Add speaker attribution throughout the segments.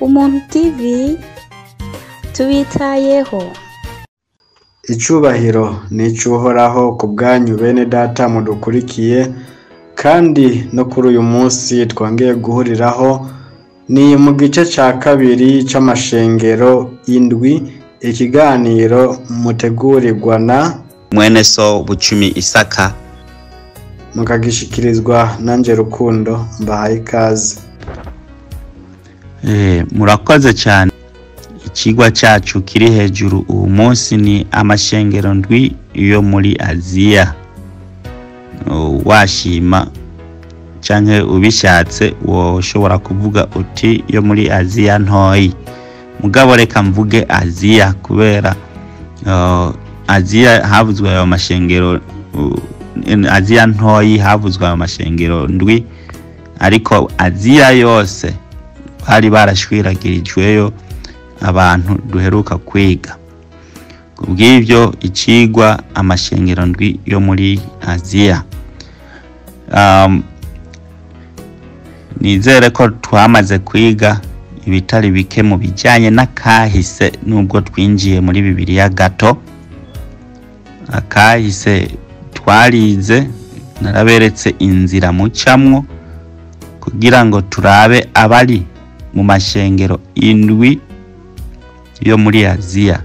Speaker 1: Umuntu TV tubitayeho.
Speaker 2: Icubahiro ni icy'Uhoraho ku bwanyu bene data mudukurikiye, kandi no kuri uyu munsi twongeye guhuriraho ni mu gice cya kabiri c'amashengero indwi, ikiganiro mutegurirwa na
Speaker 3: mwene so Bucumi Isaka,
Speaker 2: mukagishikirizwa nanje Rukundo. Mbahaye ikaze.
Speaker 3: Murakoze cyane. Ikigwa cyacu kiri hejuru uwu munsi ni amashengero ndwi yo muri Aziya. Washima canke ubishatse woshobora kuvuga uti yo muri Aziya ntoyi, mugabo reka mvuge Aziya kubera Aziya havuzwe ayo mashengero, Aziya ntoyi havuzwe ayo mashengero ndwi, ariko Aziya yose bari barashwiragirijweyo abantu duheruka kwiga. Kubw'ivyo icigwa amashengero ndwi yo muri Aziya. Nizere ko twamaze kwiga ibitari bike mu bijyanye n'akahise, nubwo twinjiye muri Bibiliya gato. Akahise twarize, naraberetse inzira mucamwo kugira ngo turabe abari mu mashengero indwi yo muri Aziya.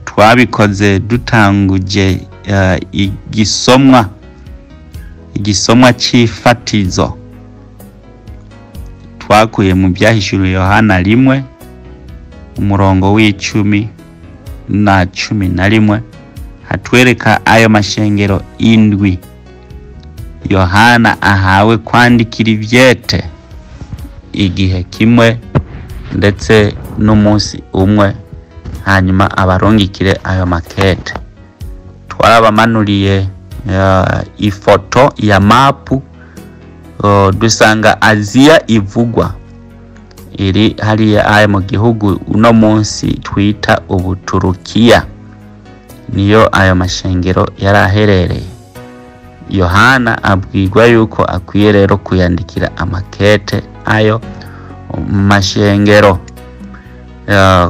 Speaker 3: Twabikoze dutanguje igisomwa c'ifatizo twakuye mu Byahishuriwe Yohana 1 umurongo w'icumi na 11, hatwereka ayo mashengero indwi Yohana ahawe kwandikira ivyete igihe kimwe ndetse n'umunsi umwe, hanyuma abarungikire ayo makete. Twarabamanuriye ifoto ya mapu, dusanga Aziya ivugwa iri hariya aya mu gihugu uno munsi twita Ubuturukiya, niyo ayo mashengero yaraherereye. Yohana abwirwa yuko akwiye rero kuyandikira amakete ayo mashengero.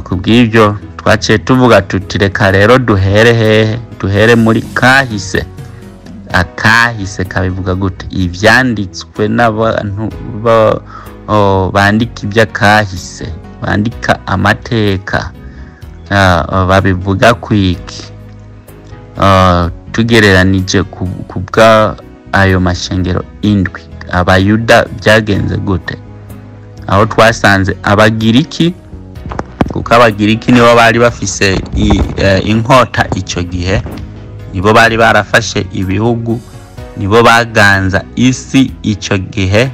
Speaker 3: Kubw'ibyo twaciye tuvuga tuti reka rero duhere hehe? Duhere muri kahise. Akahise kabivuga gute? Ivyanditswe n'abantu bandika iby'akahise, bandika amateka, babivuga kwiki? Tugereranije kubwa ayo mashengero indwi, Abayuda byagenze gute? Aho twasanze Abagiriki, kuko Abagiriki nibo bari bafise inkota ico gihe, nibo bari barafashe ibihugu, nibo baganza isi ico gihe.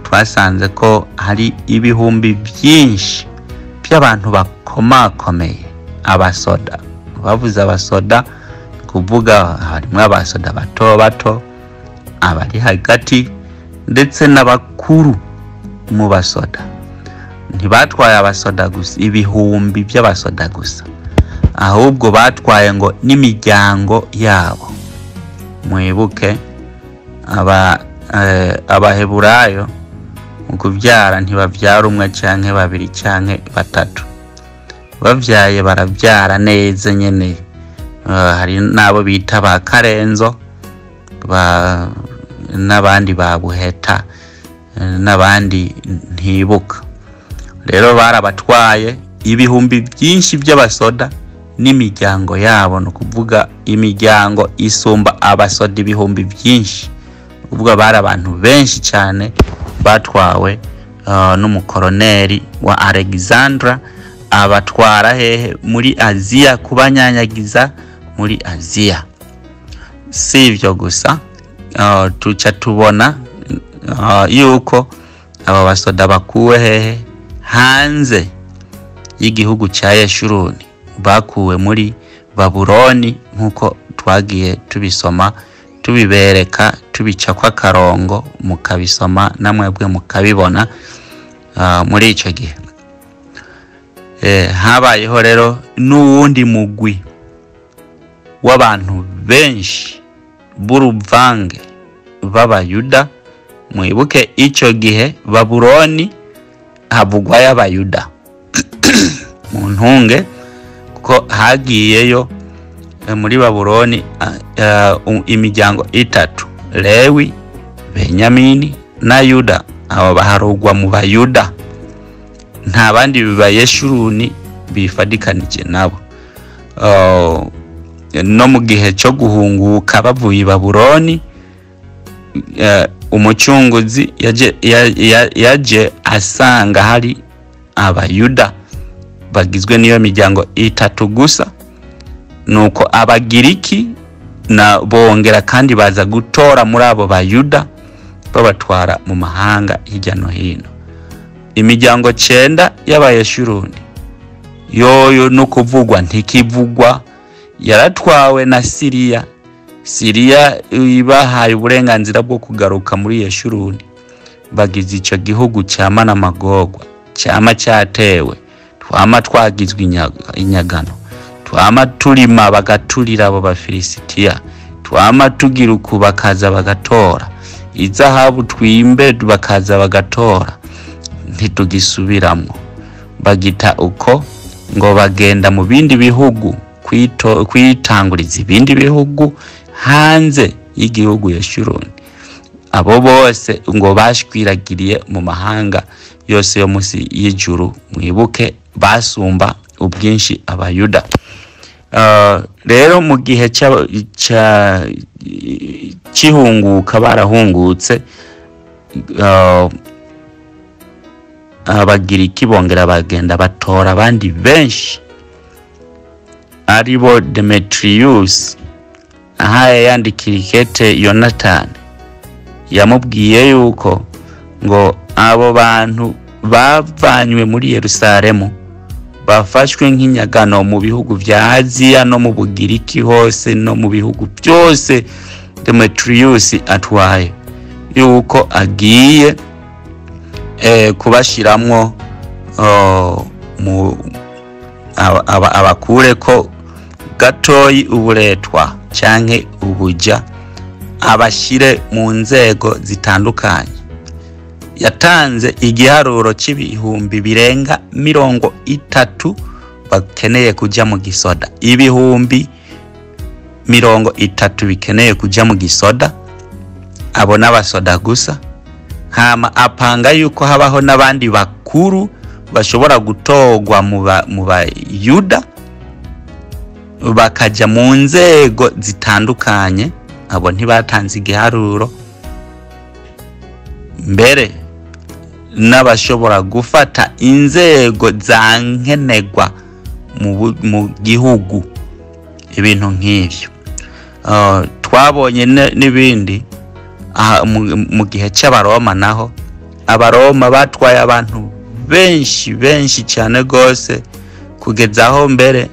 Speaker 3: Twasanze ko hari ibihumbi byinshi by'abantu bakomakomeye, abasoda. Bavuze abasoda kuvuga harimwo abasoda bato bato, abari hagati ndetse n'abakuru mu basoda. Ntibatwaye abasoda gusa, ibihumbi by'abasoda gusa, ahubwo batwaye ngo n'imiryango yabo. Mwibuke Abaheburayo mu kubyara ntibavyara umwe canke babiri canke batatu, bavyaye baravyara neza nyene. Hari n'abo bita ba Karenzo n'abandi ba Buheta, n'abandi ntibuka. Rero barabatwaye ibihumbi byinshi by'abasoda n'imiryango yabo, ni ukuvuga imiryango isumba abasoda ibihumbi byinshi. Ubwo bari abantu benshi cyane batwawe n'umukoroneri wa Alexandra, abatwara hehe? Muri Aziya, kubanyanyagiza muri Aziya. Si ibyo gusa, tuca tubona yuko aba basoda bakuwe hehe? Hanze y'igihugu cya Yeshuruni, bakuwe muri Babuloni, nk'uko twagiye tubisoma tubibereka, tubica kw'akarongo, mukabisoma namwebwe mukabibona. Muri ico gihe habayeho rero n'uwundi mugwi w'abantu benshi b'uruvange b'Abayuda Mwibuke icyo gihe Babuloni havugwa y'Abayuda mu ntunge, kuko hagiyeyo muri Babuloni imiryango itatu: Lewi, Benyamini na Yuda. Abo baharugwa mu Bayuda, nta bandi Bayeshuruni bifadikanije nabo. No mu gihe cyo guhunguka bavuye i Babuloni, umucunguzi yaje asanga hari Abayuda bagizwe n'iyo miryango itatu gusa. Nuko Abagiriki na bongera kandi baza gutora muri abo Bayuda, babatwara mu mahanga hirya no hino. Imiryango 9 y'Abayeshuruni yoyo no kuvugwa ntikivugwa, yaratwawe na Siriya. Siriya ibahaye uburenganzira bwo kugaruka muri Yeshuruni, bagize ico gihugu cyama n'amagorwa, cyama cyatewe, twama twagizwe inyagano, twama turima bagaturira abo Bafilisitiya, twama tugira uku bakaza bagatora izahabu, twimbe bakaza bagatora, ntitugisubiramwo. Bagita uko ngo bagenda mu bindi bihugu kwitanguriza ibindi bihugu hanze y'igihugu Yeshuruni. Abo bose ngo bashwiragiriye mu mahanga yose yo musi y'ijuru. Mwibuke basumba ubwinshi Abayuda. Rero mu gihe cy'ihunguka barahungutse, Abagiriki bongera bagenda batora abandi benshi, aribo Demetrius. Aha yandikira ikete Yonatani, yamubwiye yuko ngo abo bantu bavanywe muri Yerusalemu bafashwe nk'inyagano mu bihugu vya Aziya no mu Bugiriki hose no mu bihugu byose Demetrius atwaye, yuko agiye kubashiramwo abakureko gatoyi uburetwa canke ubuja, abashire mu nzego zitandukanye. Yatanze igiharuro c'ibihumbi birenga 30 bakeneye kuja mu gisoda, ibihumbi 30 bikeneye kuja mu gisoda, abo n'abasoda gusa. Hama apanga yuko habaho n'abandi bakuru bashobora gutorwa mu Bayuda bakaja mu nzego zitandukanye. Abo ntibatanze igiharuro, mbere n'abashobora gufata inzego za nkenerwa mu gihugu, ibintu nk'ivyo. Twabonye n'ibindi mu gihe cy'Abaroma. Naho Abaroma batwaye abantu benshi benshi cyane gose, kugeza aho mbere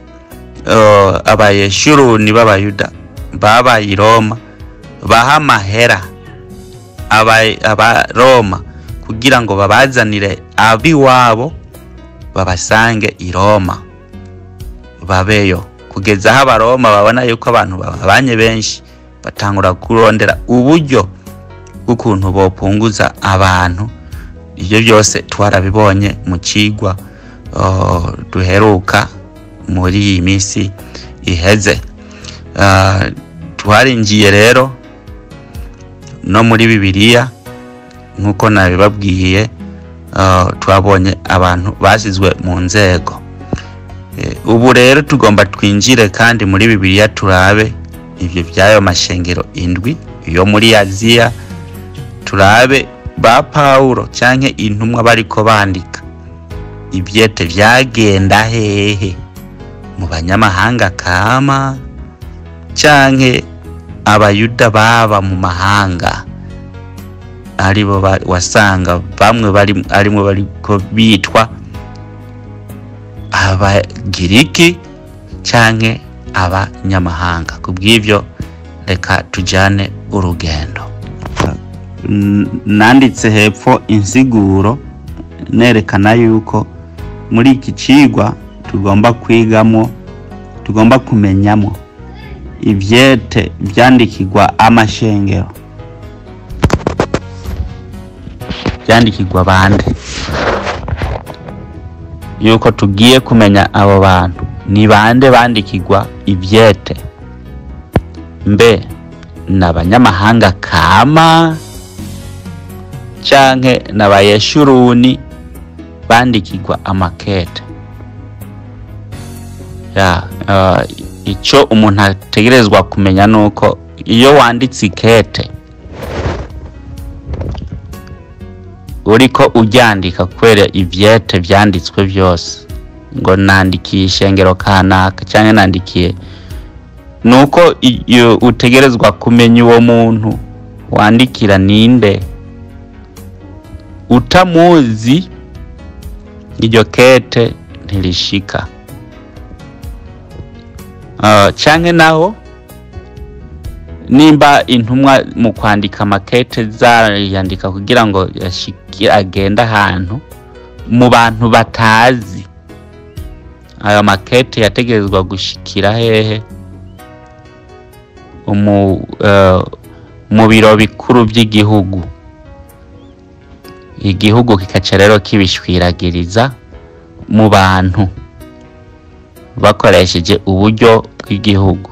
Speaker 3: Abayeshuruni b'Abayuda babaye i Roma baha amahera Abaroma kugira ngo babazanire abiwabo babasange i Roma babeyo, kugeza aho Abaroma babona yuko abantu babanye benshi, batangura kurondera uburyo bw'ukuntu bopunguza abantu. Ibyo byose twarabibonye mu cigwa duheruka muri iyi minsi iheze. Twarinjiye rero no muri Bibiliya nk'uko nabibabwiye, twabonye abantu basizwe mu nzego. Ubu rero tugomba twinjire kandi muri Bibiliya turabe ivyo by'ayo mashengero 7 yo muri Aziya, turabe ba Paulo canke intumwa bariko bandika ibyete vyagenda hehe, mu banyamahanga kama canke Abayuda baba mu mahanga, aribo wasanga bamwe bari arimwe bariko bitwa Abagiriki canke abanyamahanga. Kubw'ivyo reka tujane urugendo. Nanditse hepfo insiguro nerekana yuko muri iki cigwa tugomba kwigamo, tugomba kumenyamo ivyete vyandikirwa amashengero. vyandikirwa bande, yuko tugiye kumenya abo bantu ni bande bandikirwa ivyete. Mbe n'abanyamahanga kama canke n'abayeshuruni bandikirwa amakete? Ya, ico umuntu ategerezwa kumenya nuko iyo wanditse ikete uriko uryandika kubera ivyete vyanditswe vyose, ngo nandikiye ishengero kanaka canke nandikiye, nuko iyo utegerezwa kumenya uwo muntu wandikira ninde. Utamuzi iryo kete ntirishika. Canke naho nimba intumwa mu kwandika amakete zayandika kugira ngo yashike agende ahantu mu bantu batazi, ayo makete yategerezwa gushikira hehe? Mu biro bikuru by'igihugu. Igihugu kikaca rero kibishwiragiriza mu bantu bakoresheje uburyo bw'igihugu.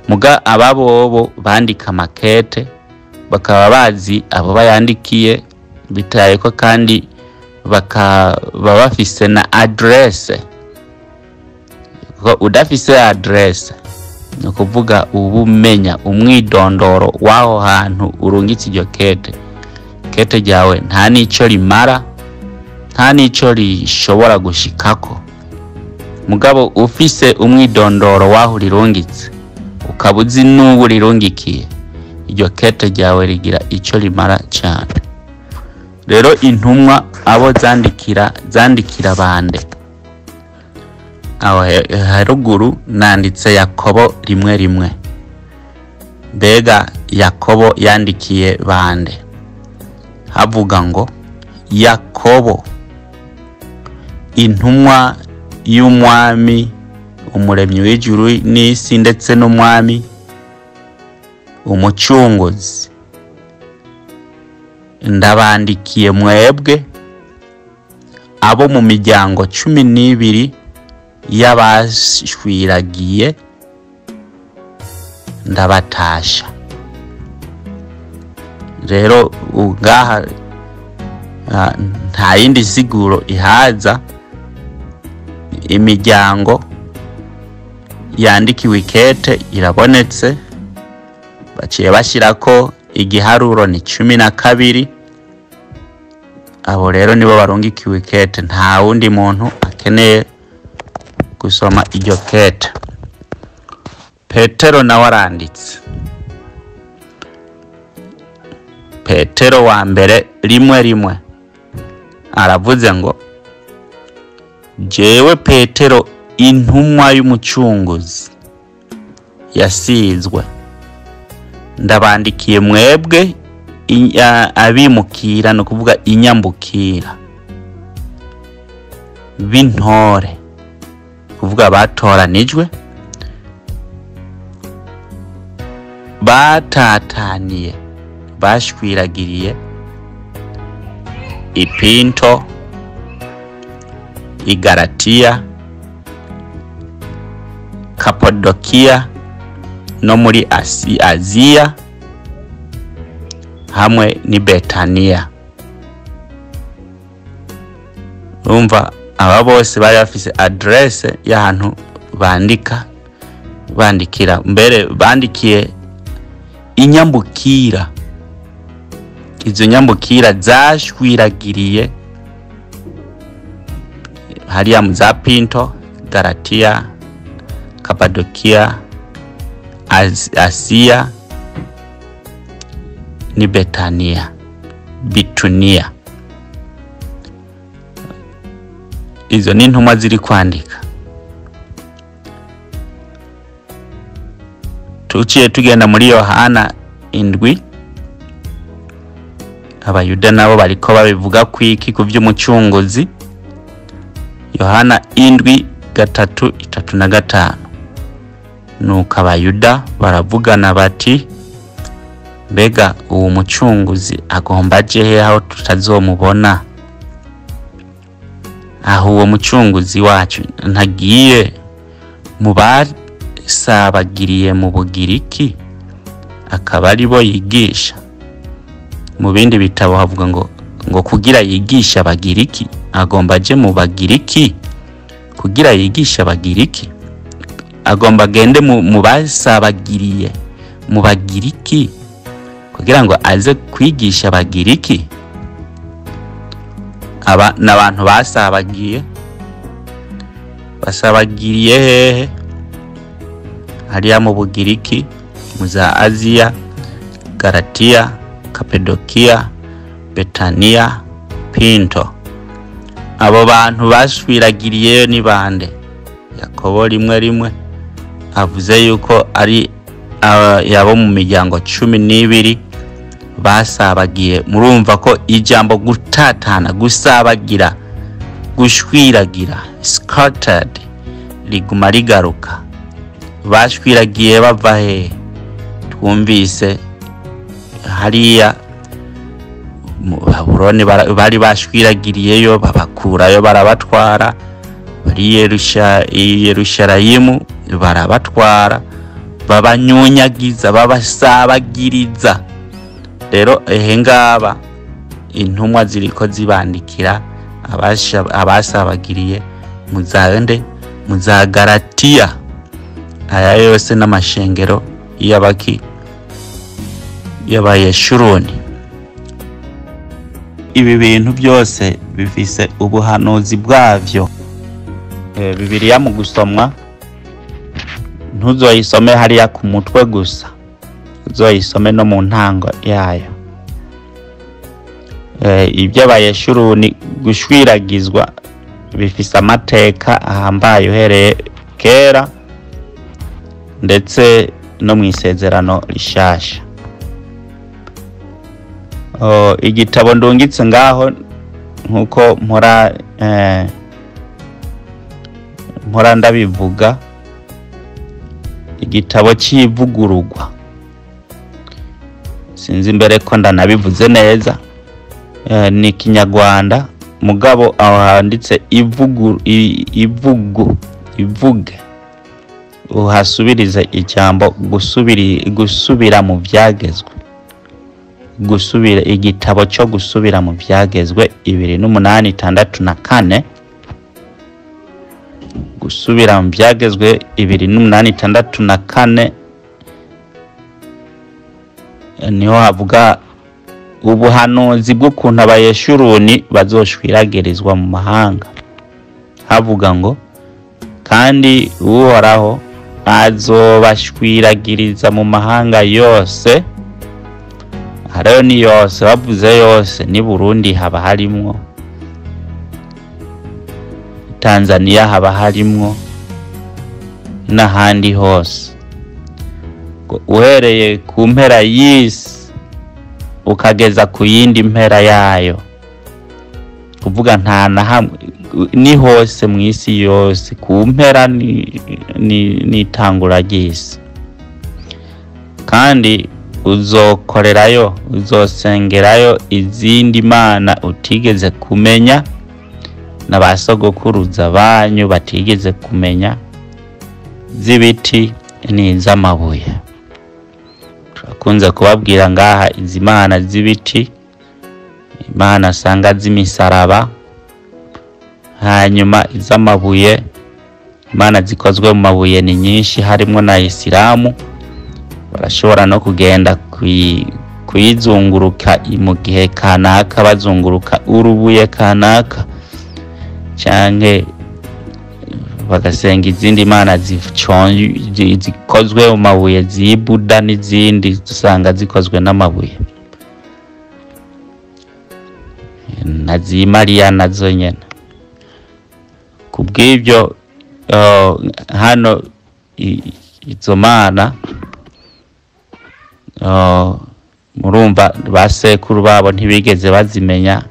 Speaker 3: Muga ababobo bandika makete bakaba bazi abo bayandikiye, bitaye ko kandi bakaba bafise na adresse. Ko udafise adresse, ni ukuvuga uba umenya umwidondoro w'aho hantu urungitse iryo kete. Kete ryawe nta n'ico rimara, nta n'ico rishobora gushikako. Mugabo ufise umwidondoro w'aho urirungitse, ukaba uzi n'uwo urirungikiye, iryo kete ryawe rigira ico rimara cane. Rero intumwa abo zandikira, zandikira bande? Aho haruguru nanditse Yakobo 1:1. Mbega Yakobo yandikiye bande? Havuga ngo Yakobo intumwa y'umwami umuremyi w'ijuru n'isi ndetse n'umwami umucunguzi, ndabandikiye mwebwe abo mu miryango 12 y'abashwiragiye, ndabatasha. Rero ngaha nta yindi siguro ihaza. Imiryango yandikiwe ikete irabonetse, baciye bashirako igiharuro ni 12. Abo rero nibo barungikiwe ikete, nta wundi muntu akeneye gusoma iryo kete. Petero nawe aranditse, Petero wa mbere 1:1, aravuze ngo jewe Petero intumwa y'umucunguzi yasizwe, ndabandikiye mwebwe abimukira, no kuvuga inyambukira b'intore, kuvuga batoranijwe, batataniye, bashwiragiriye Ipinto, Igaratiya, Kapadokiya no muri Aziya hamwe ni Betaniya. Urumva aba bose bari bafise adresse y'ahantu bandika, bandikira. Mbere bandikiye inyambukira, izo nyambukira zashwiragiriye hariya mu za Pinto, Galatia, Kapadokia, Asia ni Betania, Bitunia. Izo ni intumwa ziri kwandika. Tuciye tugenda muri Yohana 7, Abayuda nabo bariko babivuga kwiki ku vy'umucunguzi. Yohana 7:3, 3-5. Nuko Abayuda baravugana bati, Mbega uwo mucunguzi agomba aje he aho tutazomubona? Aho uwo mucunguzi wacu ntagiye mu basabagiriye mu Bugiriki, akaba ari bo yigisha? Mu bindi bitabo havuga ngo kugira yigisha Abagiriki, agomba aje mu Bagiriki kugira yigisha Abagiriki, agomba agende mu basabagiriye mu Bagiriki kugira ngo aze kwigisha Abagiriki. Aba n'abantu basabagiye, basabagiriye hehe? Hariya mu Bugiriki, mu za Aziya, Galatiya, Kapadokiya, Betaniya, Pinto. Abo bantu bashwiragiriyeyo ni bande? Yakobo 1:1 avuze yuko ari yabo mu miryango 12 basabagiye. Murumva ko ijambo gutatana, gusabagira, gushwiragira, scattered, riguma rigaruka. Bashwiragiye bava he? Twumvise hariya mu Babuloni bari bashwiragiriyeyo, babakurayo barabatwara, bari Yerushalaymu barabatwara, babanyunyagiza, babasabagiriza. Rero ehe ngaba intumwa ziriko zibandikira abasabagiriye muzande mu za Galatiya. Aya yose n'amashengero y'abaki y'Abayeshuruni. Ibi bintu byose bifise ubuhanuzi bwavyo. Bibiliya mu gusomwa ntuzoyisome hariya ku mutwe gusa, uzoyisome no mu ntango yayo. Iby'Abayeshuruni gushwiragizwa bifise amateka ahambaye uhereye kera ndetse no mu isezerano rishasha. Igitabo ndungitse ngaho nkuko mpora ndabivuga, igitabo cy'ivugururwa, sinzi imbere ko ndanabivuze neza, ni Kinyarwanda, mugabo aho handitse ivugu ivuge, uhasubirize ijambo gusubira mu byagezwe, gusubira, igitabo cyo gusubira mu byagezwe 28 64, gusubira mu byagezwe 28 64, niho havuga ubuhanuzi bw'ukuntu Abayeshuruni bazoshwiragirizwa mu mahanga. Havuga ngo kandi Uhoraho azobashwiragiriza mu mahanga yose. Hariyo ni yose, bavuze yose, ni Burundi haba harimwo, Tanzania haba harimwo, n'ahandi hose. Uhereye ku mpera y'isi ukageza ku yindi mpera yayo, kuvuga nta na hamwe, ni hose mu isi yose, ku mpera n'itangura ry'isi. Kandi uzokorerayo, uzosengerayo izindi mana utigeze kumenya, na ba sogokuruza banyu batigeze kumenya, z'ibiti n'iz'amabuye. Turakunze kubabwira ngaha izi mana z'ibiti, imana sanga z'imisaraba, hanyuma iz'amabuye, imana zikozwe mu mabuye ni nyinshi, harimo na Isilamu. Barashobora no kugenda kuyizunguruka mu gihe kanaka, bazunguruka urubuye kanaka, canke bagasenga izindi mana zikozwe mu mabuye, z'ibuda n'izindi usanga zikozwe n'amabuye, na zimariya nazo nyene. Kubw'ibyo hano izo mana murumva basekuru babo ntibigeze bazimenya.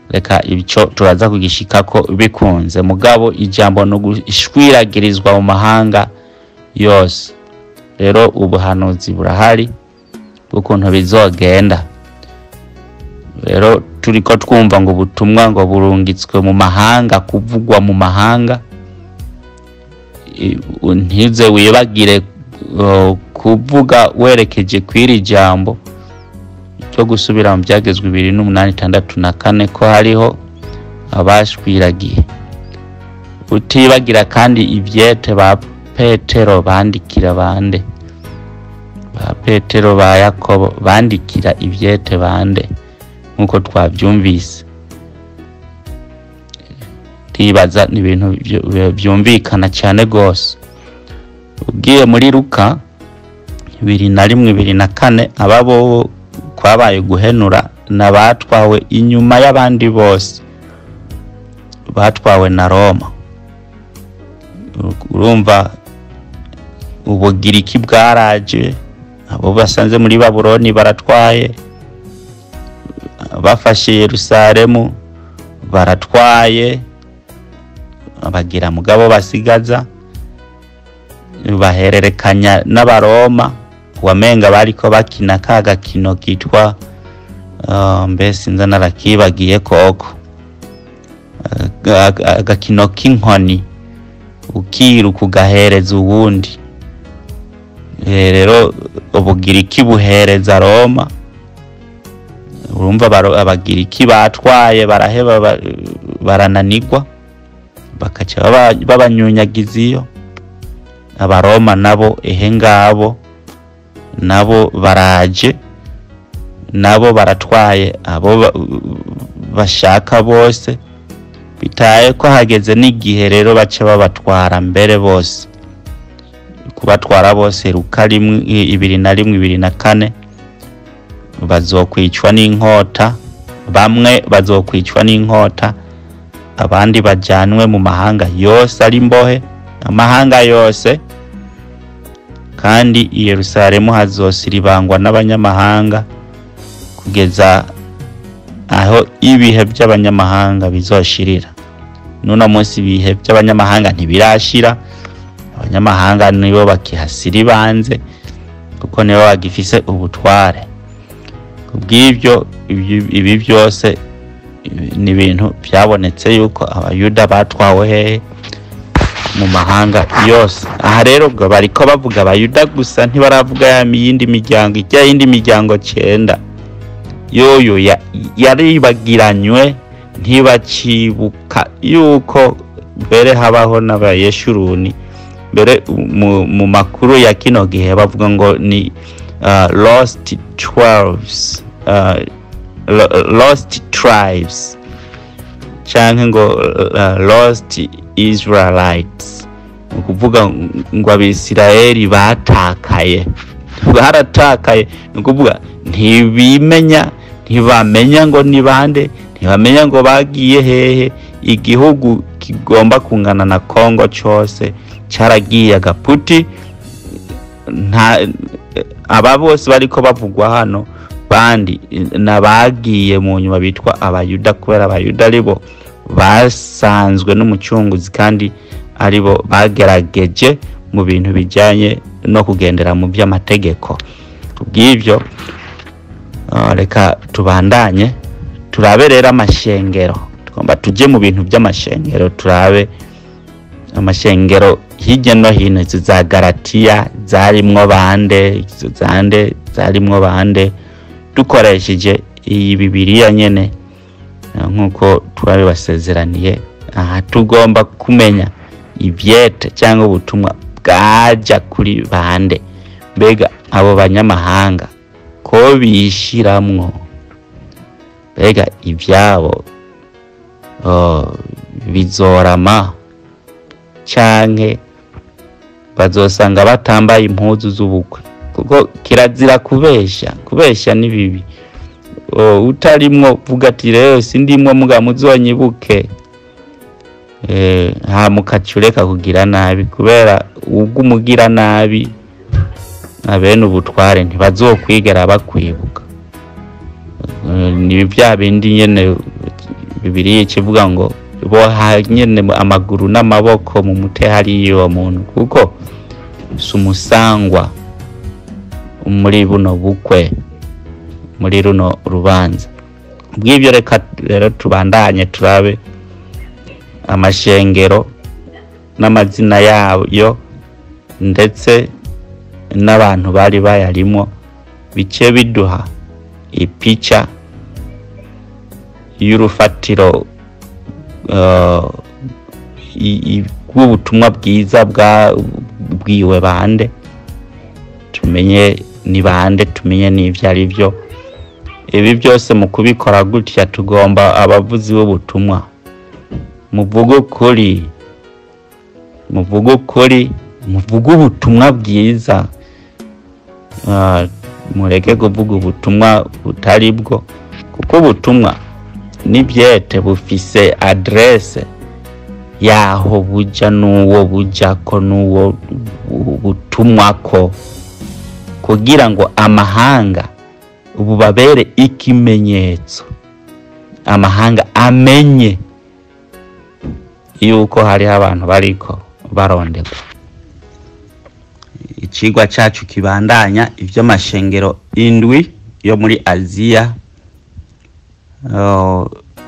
Speaker 3: Reka ico turaza kugishikako bikunze, mugabo ijambo no gushwiragirizwa mu mahanga yose. Rero ubuhanuzi burahari bw'ukuntu bizogenda. Rero turiko twumva ngo ubutumwa ngo burungitswe mu mahanga, kuvugwa mu mahanga, ntize wibagire kuvuga werekeje kw'iri jambo ryo gusubira mu byagezwe 2:8, 6 na 4, ko hariho abashwiragiye. Utibagira kandi ivyete ba Petero bandikira bande, ba Petero, ba Yakobo bandikira ivyete bande, nk'uko twavyumvise. Ndibaza ni ibintu vyumvikana cyane gose. Ugiye muri Luka 21, 24, aba bo kwabaye guhenura n'abatwawe inyuma y'abandi bose, batwawe na Roma. Urumva Ubugiriki bwaraje, abo basanze muri Babuloni baratwaye, bafashe Yerusalemu baratwaye, bagira mugabo basigaza bahererekanya n'Abaroma. Wamenga bariko bakina ka gakino kitwa mbese nza narakibagiye koko, agakino k'inkoni, ukiruka ugahereza uwundi. Rero Ubugiriki buhereza Roma. Urumva Abagiriki batwaye, baraheba, barananigwa, bakaca babanyunyagiza iyo. Abaroma nabo ehe ngabo nabo baraje, nabo baratwaye abo bashaka bose. Bitaye ko hageze n'igihe rero baca babatwara mbere bose, kubatwara bose. Luka 1, 21, 24, bazokwicwa n'inkota, bamwe bazokwicwa n'inkota, abandi bajanwe mu mahanga yose ari imbohe, amahanga yose. Kandi i Yerusalemu hazosiribangwa n'abanyamahanga kugeza aho ibihe by'abanyamahanga bizoshirira. N'uno munsi ibihe by'abanyamahanga ntibirashira, abanyamahanga nibo bakihasiribanze kuko nibo bagifise ubutware. Kubw'ibyo ibi byose ni ibintu byabonetse yuko Abayuda batwawe hehe? Mu mahanga yose. Aha rero ubwo bariko bavuga Abayuda gusa, ntibaravuga ya yindi miryango, ijya yindi miryango 9 yoyo yaribagiranywe, ntibacibuka yuko mbere habaho n'Abayeshuruni. Mbere mu makuru ya kino gihe bavuga ngo ni lost twelves, lost tribes, canke ngo lost Israelites, ni ukuvuga ngo Abisirayeli batakaye, baratakaye. Ni ukuvuga ntibimenya, ntibamenya ngo ni bande, ntibamenya ngo bagiye hehe. Igihugu kigomba kungana na Kongo cose caragiye agaputi. Nta aba bose bariko bavugwa hano bandi n'abagiye mu nyuma bitwa Abayuda, kubera Abayuda aribo basanzwe n'Umucunguzi kandi aribo bagerageje mu bintu bijyanye no kugendera mu by'amategeko. Kubw'ibyo reka tubandanye turabe rero amashengero. Tugomba tujye mu bintu by'amashengero, turabe amashengero hirya no hino. Izo za Galatiya zarimwo bande? Izo zande zarimwo bande? Dukoresheje iyi Bibiliya nyene, nk'uko twabibasezeraniye. Aha tugomba kumenya ibyete cyangwa ubutumwa bwaja kuri bande. Mbega abo banyamahanga ko bishiramwo, mbega ibyabo, oh, bizorama canke bazosanga batambaye impuzu z'ubukwe? Kuko kirazira kubesha, kubesha ni bibi. Utarimwo vuga ati: "Rero sindimwo, muga muzonyibuke." Hama ukaca kugira nabi, kubera ubwo umugira nabi abene ubutware ntibazokwigera bakwibuka. Ni bya bindi nyene Bibiliya ikivuga ngo boha nyene amaguru n'amaboko mu mute hariya uwo muntu, kuko si umusangwa. muri buno bukwe, muri runo rubanza. Bw'ibyo reka rero tubandanye turabe amashengero n'amazina yayo ndetse n'abantu bari bayarimo, bice biduha ipica y'urufatiro rw'ubutumwa bwiza bwiwe bande, tumenye ni bande, tumenye n'ivyo ari byo. Ibi byose mu kubikora gutya tugomba abavuzi b'ubutumwa muvuge ukuri, muvuge ukuri, muvuge ubutumwa bwiza, mureke kuvuga ubutumwa butari bwo, kuko ubutumwa n'ibyete bufise adresse yaho buja n'uwo bujako n'uwo butumwako, kugira ngo amahanga bubabere ikimenyetso, amahanga amenye yuko hariho abantu bariko barondegwa. Icigwa cacu kibandanya ivy'amashengero indwi yo muri Aziya,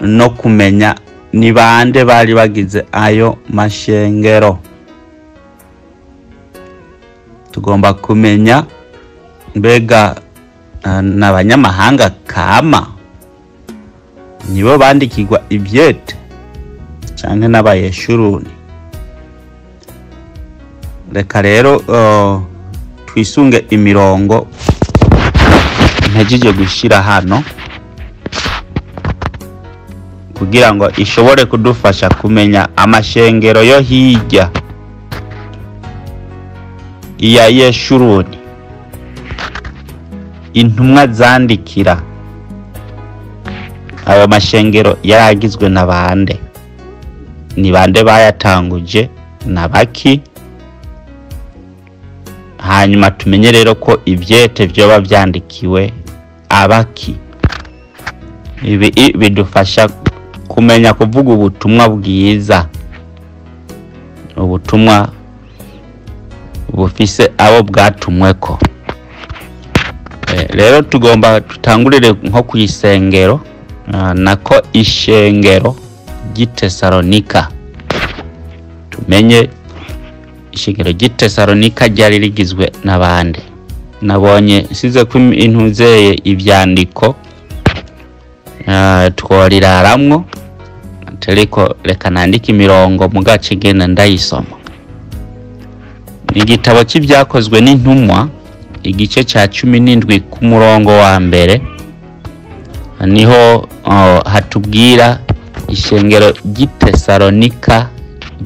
Speaker 3: no kumenya ni bande bari bagize ayo mashengero. Tugomba kumenya mbega n'abanyamahanga kama nibo bandikirwa ivyete canke n'abayeshuruni. Reka rero twisunge imirongo mpejeje gushira hano kugira ngo ishobore kudufasha kumenya amashengero yo hirya iya Yeshuruni, intumwa zandikira ayo mashengero yaragizwe na bande, ni bande bayatanguje na baki. Hanyuma tumenye rero ko ivyete vyoba vyandikiwe abaki. Ibi bidufasha kumenya kuvuga ubutumwa bwiza, ubutumwa bufise abo bwatumweko. Rero tugomba tutangurire nko kw'isengero, nako ishengero ry'i Tesalonika. Tumenye ishengero ry'i Tesalonika ryari rigizwe n'abande. Nabonye nsize ko intuzeye ivyandiko, tworiraramwo, ariko reka nandike imirongo mu gace ngenda ndayisoma. Ni igitabo c'ivyakozwe n'intumwa, igice ca 17 ku murongo wa mbere, niho hatubwira ishengero ry'i Tesalonika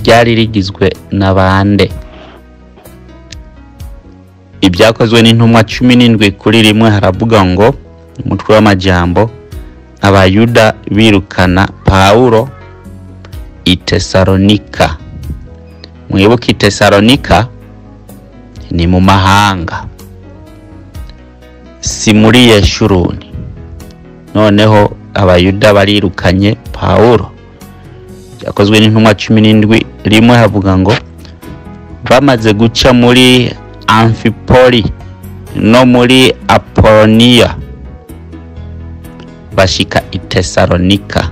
Speaker 3: ryari rigizwe n'abande. Ibyakozwe n'intumwa 17:1 haravuga ngo, umutwe w'amajambo, Abayuda birukana Pawulo i Tesalonika. Mwibuke i Tesalonika ni mu mahanga, si muri Yeshuruni. Noneho Abayuda barirukanye Pawulo. Byakozwe n'intumwa 17:1 havuga ngo, bamaze guca muri Amfipoli no muri Apoloniya bashika i Tesalonika,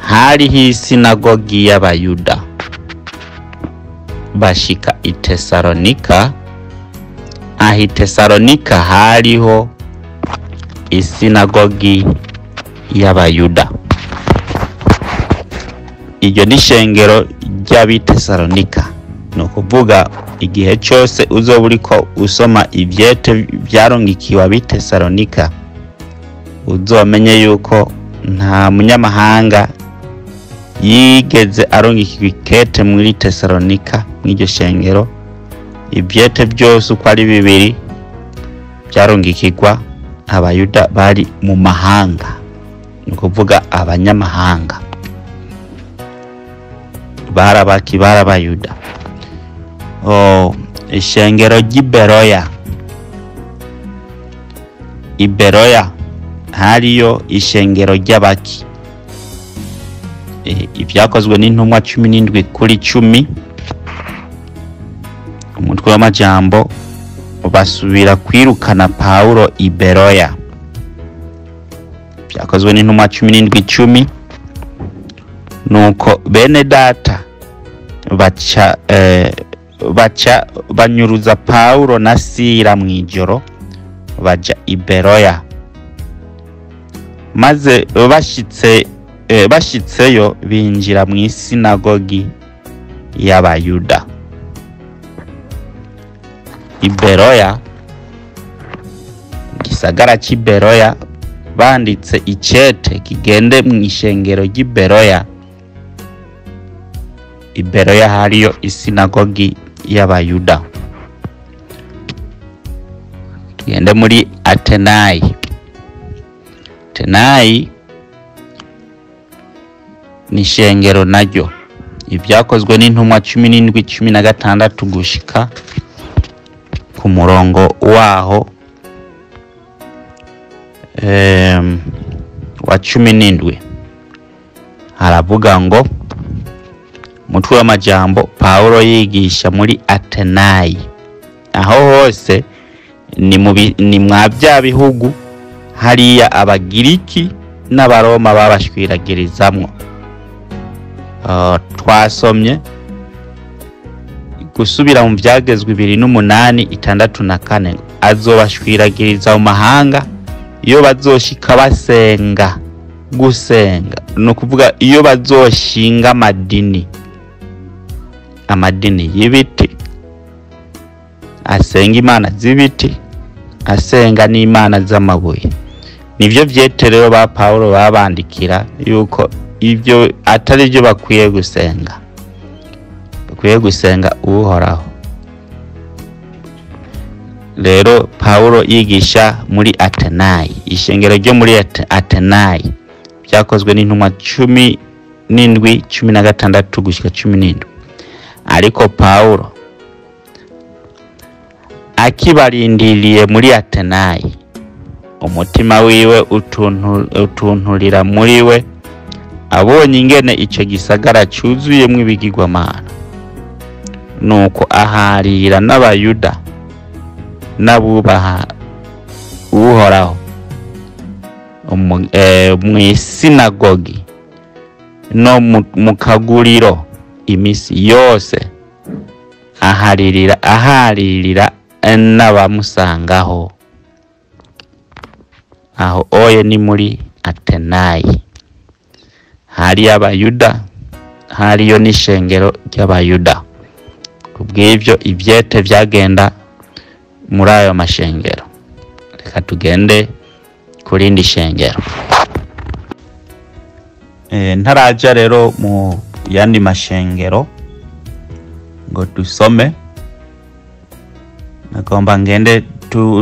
Speaker 3: hariho isinagogi y'Abayuda. Bashika i Tesalonika, aho i Tesalonika hariho isinagogi y'Abayuda. Iryo ni ishengero ry'ab'i Tesalonika. Ni ukuvuga igihe cyose uzoba uriko usoma ivyete vyarungikiwe ab'i Tesalonika, uzomenye yuko nta munyamahanga yigeze arungikirwa ikete muri Tesalonika mw'iryo shengero. Ivyete byose uko ari bibiri byarungikirwa Abayuda bari mu mahanga, ni ukuvuga abanyamahanga barabaki barabayuda. Ishengero ry'i Beroya, i Beroya hariyo ishengero ry'abaki. Ibyakozwe n'intumwa 17:10, umutwe w'amajambo, basubira kwirukana Pawulo i Beroya. Byakozwe n'intumwa 17:10. Nuko bene data baca banyuruza Pawulo na Sila mw'ijoro baja i Beroya. Maze bashitseyo binjira mu isinagogi y'Abayuda. I Beroya, gisagara c'i Beroya, banditse icete kigende mu ishengero ry'i Beroya. I Beroya hariyo isinagogi y'Abayuda. Tugende muri Atenayi. Atenayi ni ishengero naryo. Ibyakozwe n'intumwa 17:16 gushika ku murongo waho wa 17, haravuga ngo mutwe w'amajambo Pawulo yigisha muri Atenayi. Aho hose ni mwa bya bihugu hariya Abagiriki n'Abaroma babashwiragirizamwo. Twasomye gusubira mu byagezwe 28:64, azobashwiragiriza mu mahanga iyo bazoshika basenga. Gusenga ni ukuvuga iyo bazoshinga amadini y'ibiti, asenga imana z'ibiti, asenga n'imana z'amabuye. Nivyo vyete rero ba Pawulo babandikira yuko ibyo atari byo bakwiye gusenga, bakwiye gusenga Uhoraho. Rero Pawulo yigisha muri Atenayi, ishengero ryo muri Atenayi. Byakozwe n'intumwa 17:16 gushika 17. Ariko Pawulo akibarindiriye muri Atenayi, umutima wiwe utunturira muri we, abonye ingene ico gisagara cuzuyemwo ibigirwamana. Nuko aharira n'Abayuda n'abubaha Uhoraho mw'isinagogi no mu kaguriro imisi yose, aharirira n'abamusangaho. Aho oye ni muri Atenayi, hari Abayuda, hariyo n'ishengero ry'Abayuda. Kubw'ivyo ivyete vyagenda muri ayo mashengero. Reka tugende kurindi shengero. Ntaraja rero mu yandi mashengero ngo dusome, nagomba ngende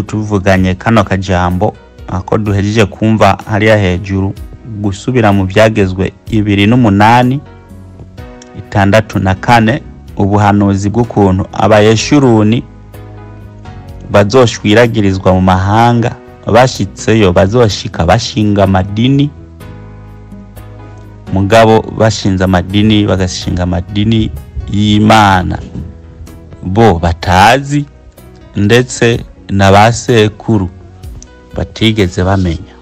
Speaker 3: tuvuganye kano kajambo ako duhejeje kumva hariya hejuru, gusubira mu byagezwe 28:64, ubuhanuzi bw'ukuntu Abayeshuruni bazoshwiragirizwa mu mahanga, bashitseyo bazoshika bashinga amadini. Mugabo bashinze amadini, bagashinga amadini y'Imana bo batazi, ndetse na ba sekuru batigeze bamenya.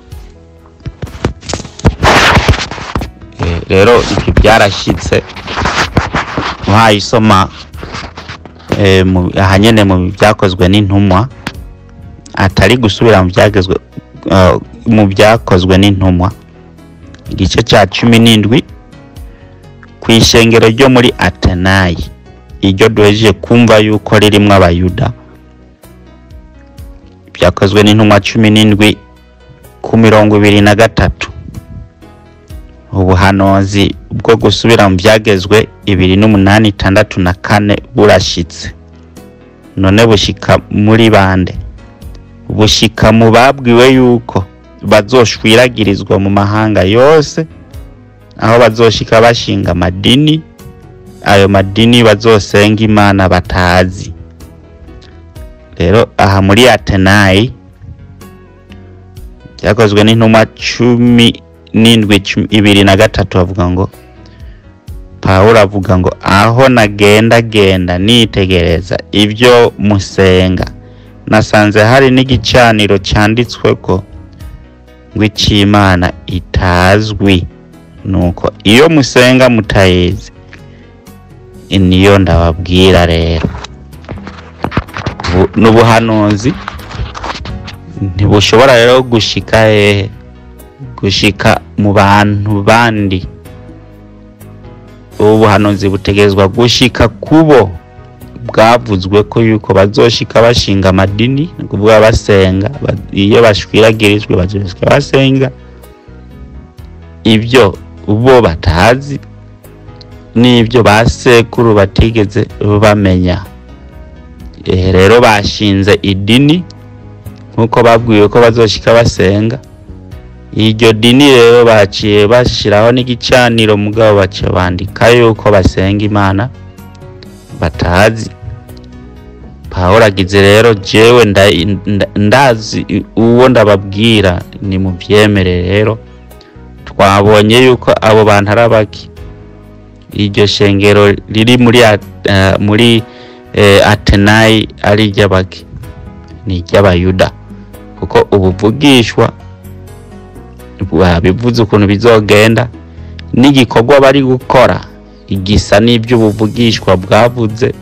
Speaker 3: Rero ibyo byarashitse. Uhayisoma ahanyene mu byakozwe n'intumwa, atari gusubira mu byagezwe, mu byakozwe n'intumwa igice cya 17, ku ishengero ryo muri Atenayi, iryo duhejeje kumva yuko ririmwo Abayuda. Byakozwe n'intumwa 17 ku 23, ubuhanuzi bwo gusubira mu byagezwe 28:64 burashitse. None bushika muri bande? Bushika mu babwiwe yuko bazoshwiragirizwa mu mahanga yose, aho bazoshika bashinga amadini, ayo madini bazosenga imana batazi. Rero aha muri Atenayi byakozwe n'intumwa 17:23, bavuga ngo Pawulo avuga ngo aho nagenda genda nitegereza ibyo musenga, Nasanze hari n'igicaniro cyanditsweko ngo icy'Imana itazwi. Nuko iyo musenga mutayizi niyo ndababwira rero. N'ubuhanuzi ntibushobora rero gushika hehe? Gushika mu bantu bandi. Ubu buhanuzi butegerezwa gushika kubo bwavuzwe ko yuko bazoshika bashinga amadini, ni ukuvuga basenga, iyo bashwiragirijwe bazoshika basenga ibyo bo batazi n'ibyo basekuru batigeze bamenya. Rero bashinze idini nkuko babwiwe ko bazoshika basenga. Iryo dini rero baciye bashiraho n'igicaniro, mugabo baciye bandika yuko basenga Imana batazi. Pawulo agize rero jewe ndazi uwo ndababwira, ni muvyemere. Rero twabonye yuko abo bantu ari abaki. Iryo shengero riri muri Atenayi ari iry'abaki? Ni iry'Abayuda, kuko ubuvugishwa babivuze ukuntu bizogenda n'igikorwa bari gukora igisa n'iby'ubuvugishwa bwavuze,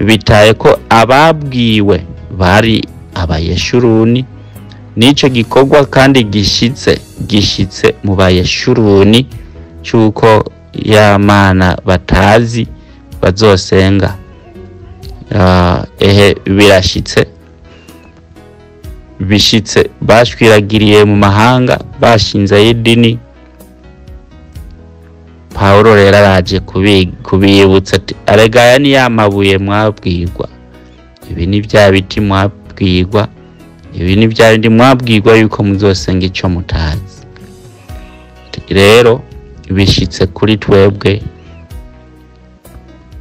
Speaker 3: bitaye ko ababwiwe bari Abayeshuruni. N'ico gikorwa kandi gishitse mu Bayeshuruni cy'uko ya Mana batazi bazosenga. Ehe birashitse, bishitse bashwiragiriye mu mahanga, bashinze idini. Pawulo rero araje kubibutsa ati arega aya ni ya mabuye mwabwirwa, ibi ni bya biti mwabwirwa, ibi ni bya bindi mwabwirwa yuko muzosenga ico mutazi. Rero bishitse kuri twebwe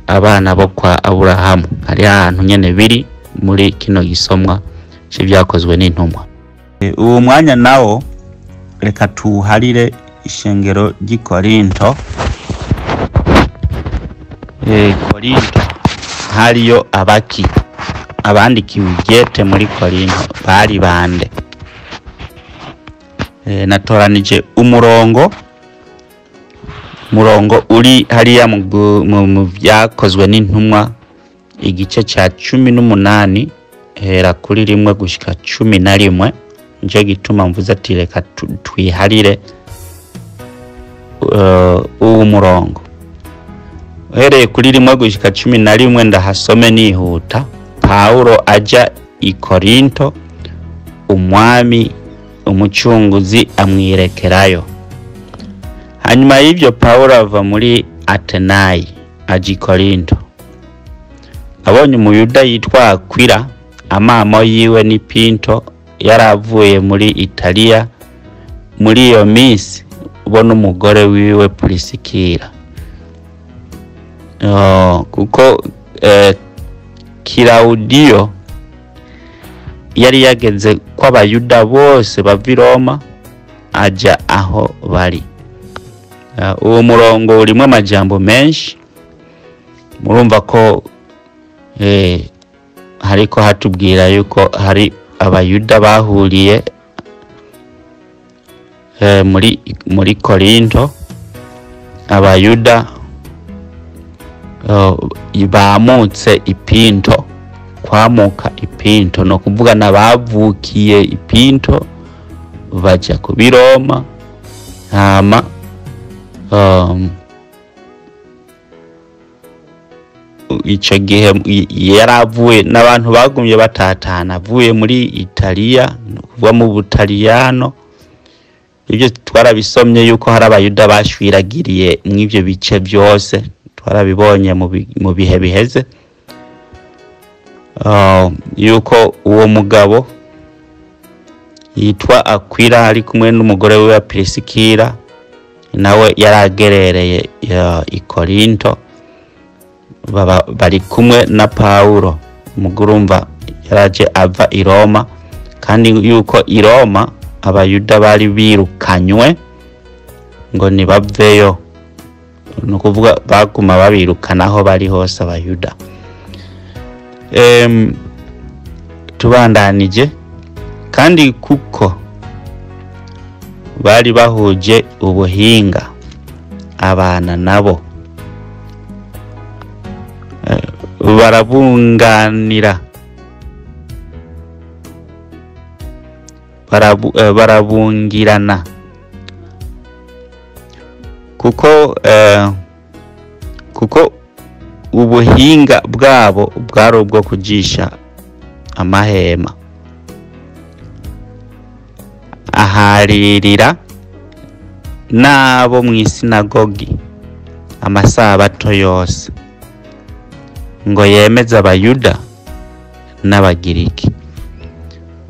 Speaker 3: abana bo kwa Aburahamu. Hari ahantu nyene biri muri kino gisomwa c'ivyakozwe n'intumwa. Uwo mwanya nawo reka tuharire ishengero ry'i Korinto. Korinto hariyo abaki abandikiwe iryete muri Korinto bari bande? Natoranije umurongo uri hariya mu vyakozwe n'intumwa igice ca 18 hera kuri 1 gushika 11. Nico gituma mvuze ati reka twiharire uwo murongo uhereye kuri 1 gushika 11. Ndahasome nihuta. Pawulo aja i Korinto, umwami umucunguzi amwirekerayo. Hanyuma y'ibyo Pawulo ava muri Atenayi aja i Korinto. Abonye umuyuda yitwa Akwila, amamo yiwe ni Pinto, yaravuye muri Italiya muri iyo minsi, bo n'umugore wiwe Purisikira. Kuko Kilaudiyo yari yageze ko Abayuda bose bava i Roma aja aho bari. Uwo murongo urimo amajambo menshi, murumva ko hariko hatubwira yuko hari Abayuda bahuriye muri Korinto. Abayuda bamutse ipinto, kwamuka ipinto no kuvuga nabavukiye ipinto baja ku Biroma. Hama ico gihe yaravuye n'abantu bagumye batatana, avuye muri Italiya kuva mu Butaliyano. Ibyo twarabisomye yuko hari Abayuda bashwiragiriye mw'ivyo bice byose, twarabibonye mu bihe biheze, yuko uwo mugabo yitwa Akwila ari kumwe n'umugore we wa Pirisikira, nawe yaragerereye i Korinto, bari kumwe na Pawulo. Mugurumva yaraje ava i Roma, kandi yuko i Roma Abayuda bari birukanywe ngo nibaveyo, no kuvuga baguma babirukana aho bari hose Abayuda. Tubandanije kandi kuko bari bahuje ubuhinga, abana nabo barabunganira, barabungirana, kuko ubuhinga bwabo bwari ubwo kujisha amahema. Aharirira n'abo mw'isinagogi amasabato yose, ngo yemeze Abayuda n'Abagiriki.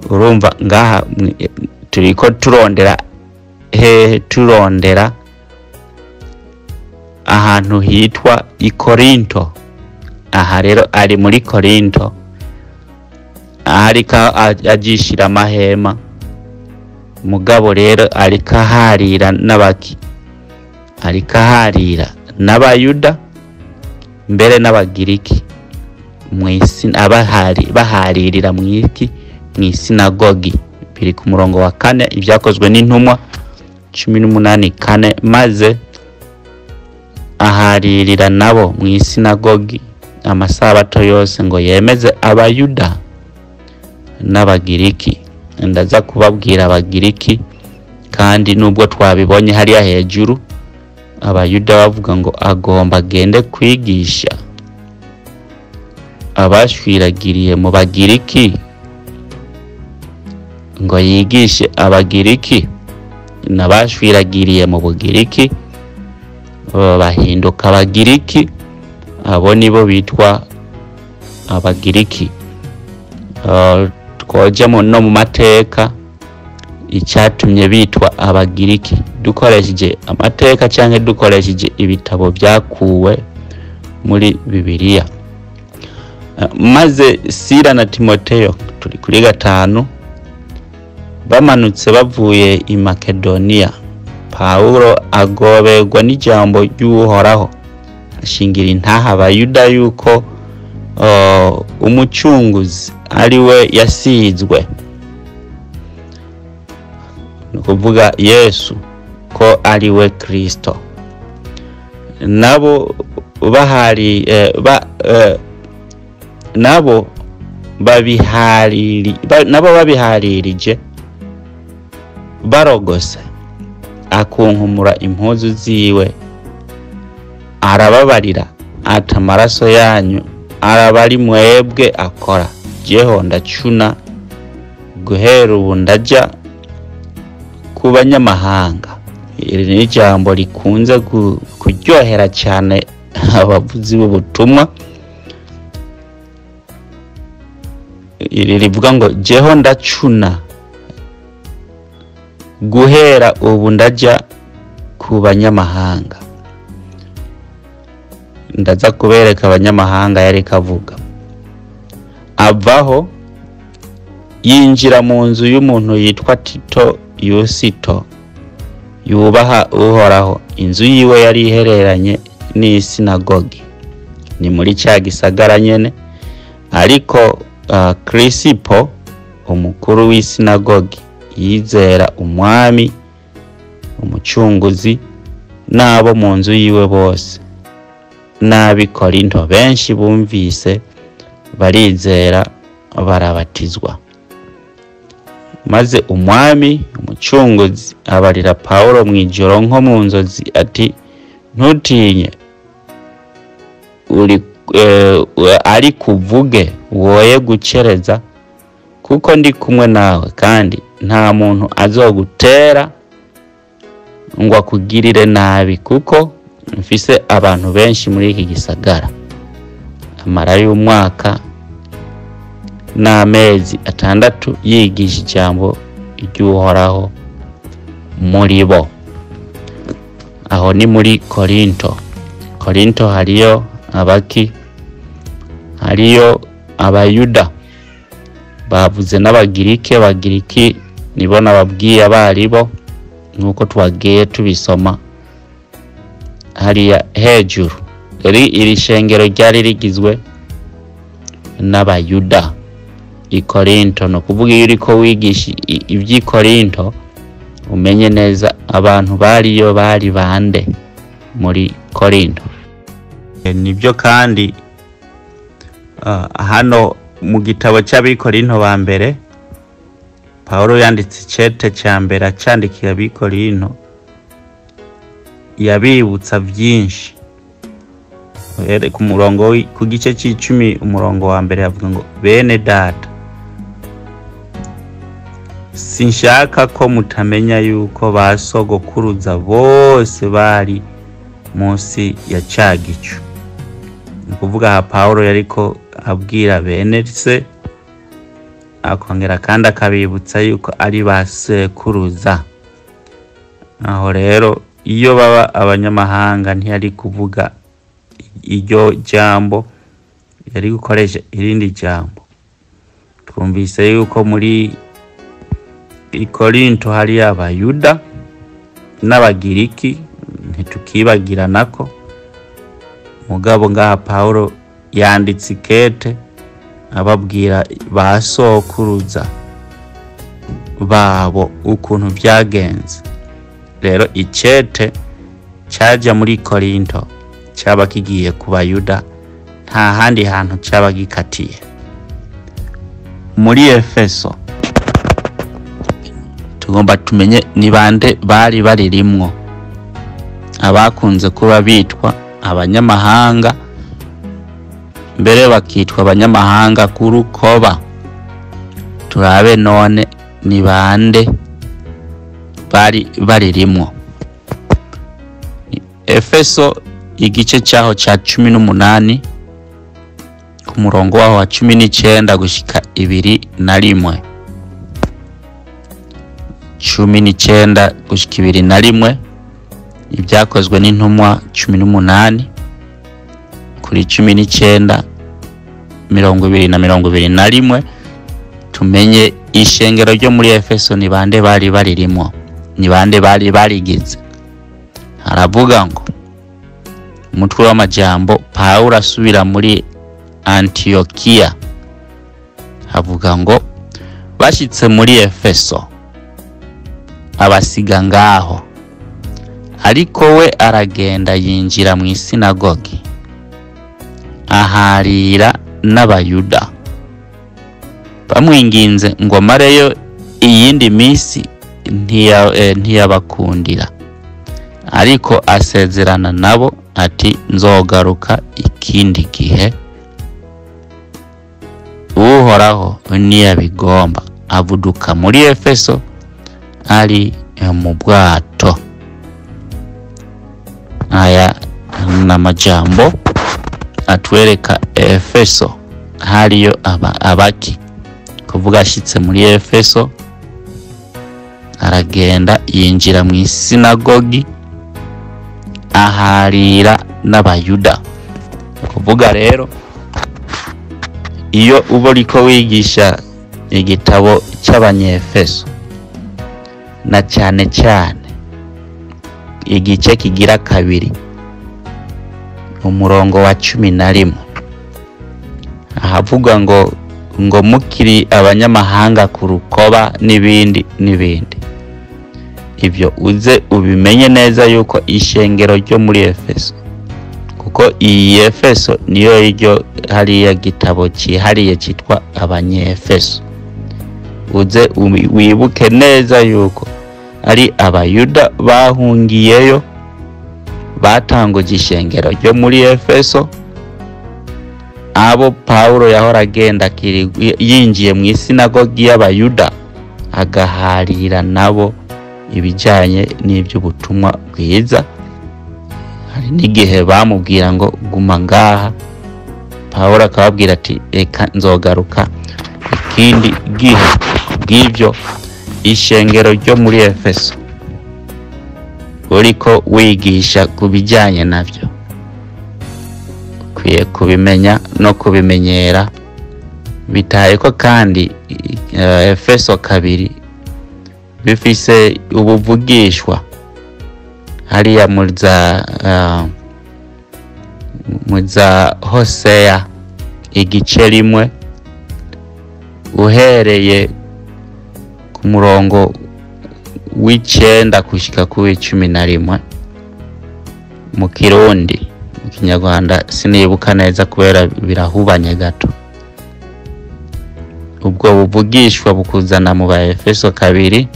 Speaker 3: Urumva ngaha turiko turondera hehe? Turondera ahantu hitwa i Korinto. Aha rero ari muri Korinto, ariko ajishira amahema. Mugabo rero ariko aharira n'abaki, ariko aharira n'Abayuda mbere n'Abagiriki, abahari baharirira mwiki mw'isinagogi. Biri ku murongo wa 4, ibyakozwe n'intumwa 18:4. Maze aharirira nabo mw'isinagogi amasabato yose, ngo yemeze Abayuda n'Abagiriki. Ndaza kubabwira Abagiriki, kandi nubwo twabibonye hariya hejuru Abayuda bavuga ngo agomba agende kwigisha abashwiragiriye mu Bagiriki, ngo yigishe Abagiriki n'abashwiragiriye mu Bugiriki bahinduka Abagiriki. Abo nibo bitwa Abagiriki. Twoja no mu mateka icyatumye bitwa Abagiriki, dukoresheje amateka canke dukoresheje ibitabo byakuwe muri Bibiliya. Maze Sila na Timoteyo, turi kuri 5, bamanutse bavuye i Makedoniya. Pawulo agoberwa n'ijambo ry'Uhoraho, ashingira intaha Abayuda yuko umucunguzi ari we yasizwe, ni ukuvuga Yesu, ko ari we Kristo. Nabo bahari nabo babiharirije barogose, akunkumura impuzu ziwe, arababarira ati amaraso yanyu arabari mwebwe akora, jeho ndacuna guhera ubu ndaja ku banyamahanga. Iri ni ijambo rikunze kuryohera cyane abavuzi b'ubutumwa. Iri rivuga ngo jeho ndacuna guhera ubu ndaja ku banyamahanga. Ndaza kubereka abanyamahanga yari kavuga. Avaho yinjira mu nzu y'umuntu yitwa Tito Yusito, yubaha Uhoraho. Inzu yiwe yari ihereranye n'isinagogi, ni muri cya gisagara nyene. Ariko Krisipo umukuru w'isinagogi yizera umwami umucunguzi n'abo mu nzu yiwe bose. N'ab'i Korinto benshi bumvise barizera barabatizwa. Maze umwami umucunguzi abarira Pawulo mw'ijoro nko mu nzozi ati ntutinye, uri ari kuvuge woye gucereza, kuko ndi kumwe nawe, kandi nta muntu azogutera ngo akugirire nabi, kuko mfise abantu benshi muri iki gisagara. Amara y'umwaka n'amezi 6 yigisha ijambo ry'Uhoraho muri bo. Aho ni muri Korinto. Korinto hariyo abaki, hariyo Abayuda bavuze n'Abagirike. Abagiriki nibo nababwiye abaribo nkuko twagiye tubisoma hariya hejuru. Iri shengero ryari rigizwe n'Abayuda. I Korinto, no kuvuga iyo uriko wigisha ivy'i Korinto, umenye neza abantu bariyo bari bande muri Korinto. Nibyo kandi hano mu gitabo c'Abikorinto ba mbere, Pawulo yanditse icete ca mbere acandikira Abikorinto, yabibutsa vyinshi. Ku murongo ku gice c'icumi umurongo wa mbere avuga ngo: bene data, sinshaka ko mutamenya yuko ba sogokuruza bose bari munsi ya ca gicu. Ni ukuvuga aha Pawulo yariko abwira bene se, akongera kandi akabibutsa yuko ari ba sekuruza. Aho rero iyo baba abanyamahanga ntiyari kuvuga iryo jambo, yari gukoresha irindi jambo. Twumvise yuko muri Korinto hari Abayuda n'Abagiriki, ntitukibagiranako. Mugabo ngaha Pawulo yanditse ikete ababwira ba sokuruza babo ukuntu vyagenze. Rero icete caja muri Korinto caba kigiye ku Bayuda, nta handi hantu caba gikatiye. Muri Efeso tugomba tumenye ni bande bari baririmwo, abakunze kuba bitwa abanyamahanga, mbere bakitwa abanyamahanga ku rukoba. Turabe none ni bande bari baririmwo. Efeso igice cyaho ca 18 ku murongo waho wa 19 gushika 21, 19 gushika 21, ibyakozwe n'intumwa 18 kuri 19, 20 na 21. Tumenye ishengero ryo muri Efeso ni bande bari baririmwo, ni bande bari barigize. Haravuga ngo umutwe w'amajambo Pawulo asubira muri Antiokiya. Havuga ngo bashitse muri Efeso abasiga ngaho, ariko we aragenda yinjira mu isinagogi aharira n'Abayuda. Bamwinginze ngo amareyo iyindi minsi, ntiyabakundira, ariko asezerana nabo ati: nzogaruka ikindi gihe Uhoraho niyabigomba. Avuduka muri Efeso ari mu bwato. Aya ni amajambo atwereka Efeso hariyo abaki. Kuvuga ashitse muri Efeso aragenda yinjira mu isinagogi aharira n'Abayuda. Kuvuga rero iyo uba uriko wigisha igitabo c'Abanyefeso, na cyane cyane igice kigira kabiri umurongo wa 11, ahavuga ngo mukiri abanyamahanga ku rukoba n'ibindi n'ibindi, ibyo uze ubimenye neza yuko ishengero ryo muri Efeso, kuko iyi Efeso niyo iryo hariya gitabo cyihariye cyitwa Abanyefeso, uze wibuke neza yuko ari Abayuda bahungiyeyo batanguje ishengero ryo muri Efeso, abo Pawulo yahora agenda yinjiye mu isinagogi y'Abayuda agaharira nabo ibijyanye n'iby'ubutumwa bwiza. Hari n'igihe bamubwira ngo guma ngaha, Pawulo akababwira ati reka nzogaruka ikindi gihe. Bw'ibyo ishengero ryo muri Efeso uriko wigisha ku bijyanye nabyo ukwiye kubimenya no kubimenyera. Bitaye ko kandi Efeso 2 bifise ubuvugishwa hariya muza Hosea igice 1 Uhereye ku murongo w'icenda gushika ku w'icumi na rimwe mu Kirundi, mu Kinyarwanda sinibuka neza kubera birahubanye gato. Ubwo buvugishwa bukuzana mu Baefeso 2,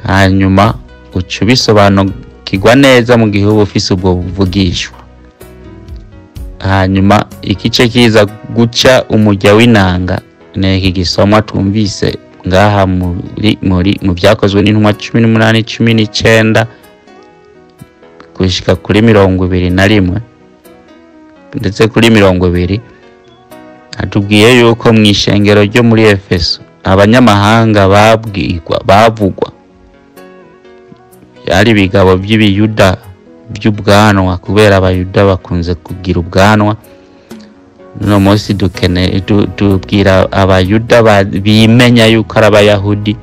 Speaker 3: hanyuma uca ubisobanukirwa neza mu gihe uba ufise ubwo buvugishwa. Hanyuma igice kiza guca umujya w'inanga ni iki gisomwa twumvise ngaha muri mu Byakozwe n'Intumwa 18 19 gushika kuri 21 ndetse kuri 20. Atubwiye yuko mu ishengero ryo muri Efeso abanyamahanga babwirwa bavugwa byari ibigabo by'ibiyuda by'ubwanwa, kubera abayuda bakunze kugira ubwanwa. No munsi dukeneye tubwira abayuda bimenya yuko ari abayahudi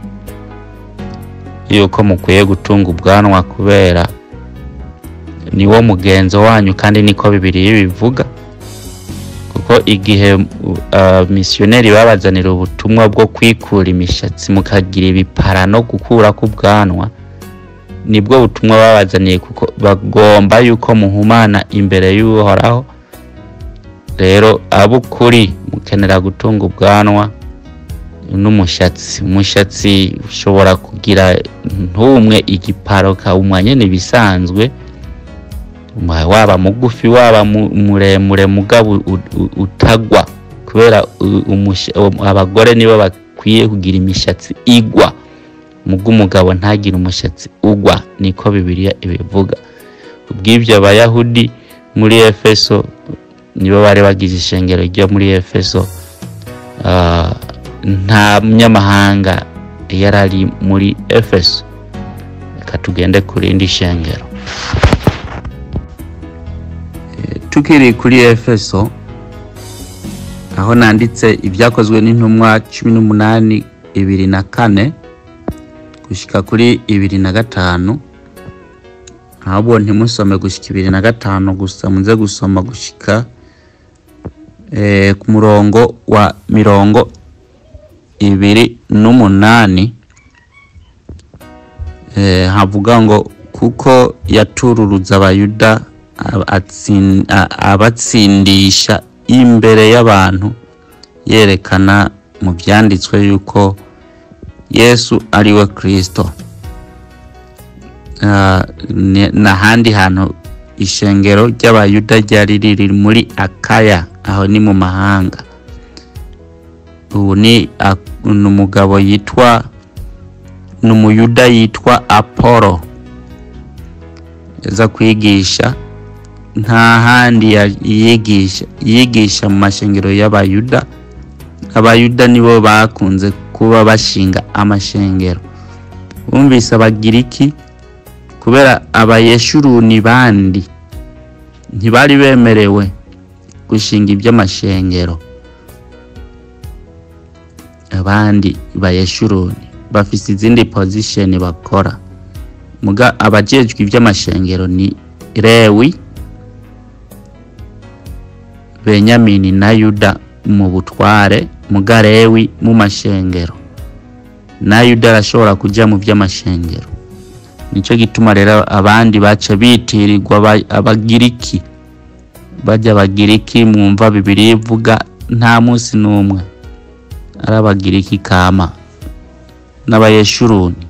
Speaker 3: yuko mukwiye gutunga ubwanwa, kubera niwo mugenzo wanyu kandi niko Bibiliya bivuga. Kuko igihe misiyoneri babazanira ubutumwa bwo kwikura imishatsi mukagira ibipara no gukura k'ubwanwa, nibwo butumwa babazaniye, kuko bagomba yuko muhumana imbere y'Uhoraho. Rero abukuri mukenera gutunga ubwanwa n'umushatsi. Umushatsi ushobora kugira ntumwe igiparo kawumwa nyene bisanzwe, waba mugufi waba muremure, mugabo utagwa, kubera abagore nibo bakwiye kugira imishatsi igwa, mugo umugabo ntagire umushatsi ugwa, niko Bibiliya ibivuga. Ubw'ibyo abayahudi muri Efeso nibo bari bagize ishengero ryo muri Efeso. Nta munyamahanga yarari muri Efeso. Reka tugende ku rindi shengero. Tukiri kuri Efeso, aho nanditse Ibyakozwe n'Intumwa 18 2 na 4 gushika kuri 2 na 5. Ahubwo ntimusome gushika 2 na 5 gusa, muze gusoma gushika ku murongo wa 28. Havuga ngo kuko yatururuza abayuda abatsindisha imbere y'abantu, yerekana mu byanditswe yuko Yesu ari we Kristo. N'ahandi hantu ishengero ry'abayuda ryari riri muri Akaya, aho ni mu mahanga. Ubu ni umugabo yitwa, ni umuyuda yitwa Apollo, yaza kwigisha. Nta handi yigisha, yigisha mu mashengero y'abayuda. Abayuda nibo bakunze kuba bashinga amashengero. Bumvise abagiriki, kubera abayeshuruni bandi ntibari bemerewe gushinga iby'amashengero. Abandi bayeshuruni bafise izindi position bakora, muga abajejwe iby'amashengero ni Lewi, Benyamini na Yuda mu butware, muga Lewi mu mashengero, na Yuda arashobora kuja mu by'amashengero. Nico gituma rero abandi baca bitirirwa abagiriki. Bajya abagiriki mwumva Bibiliya ivuga, nta munsi n'umwe ari abagiriki kama n'abayeshuruni.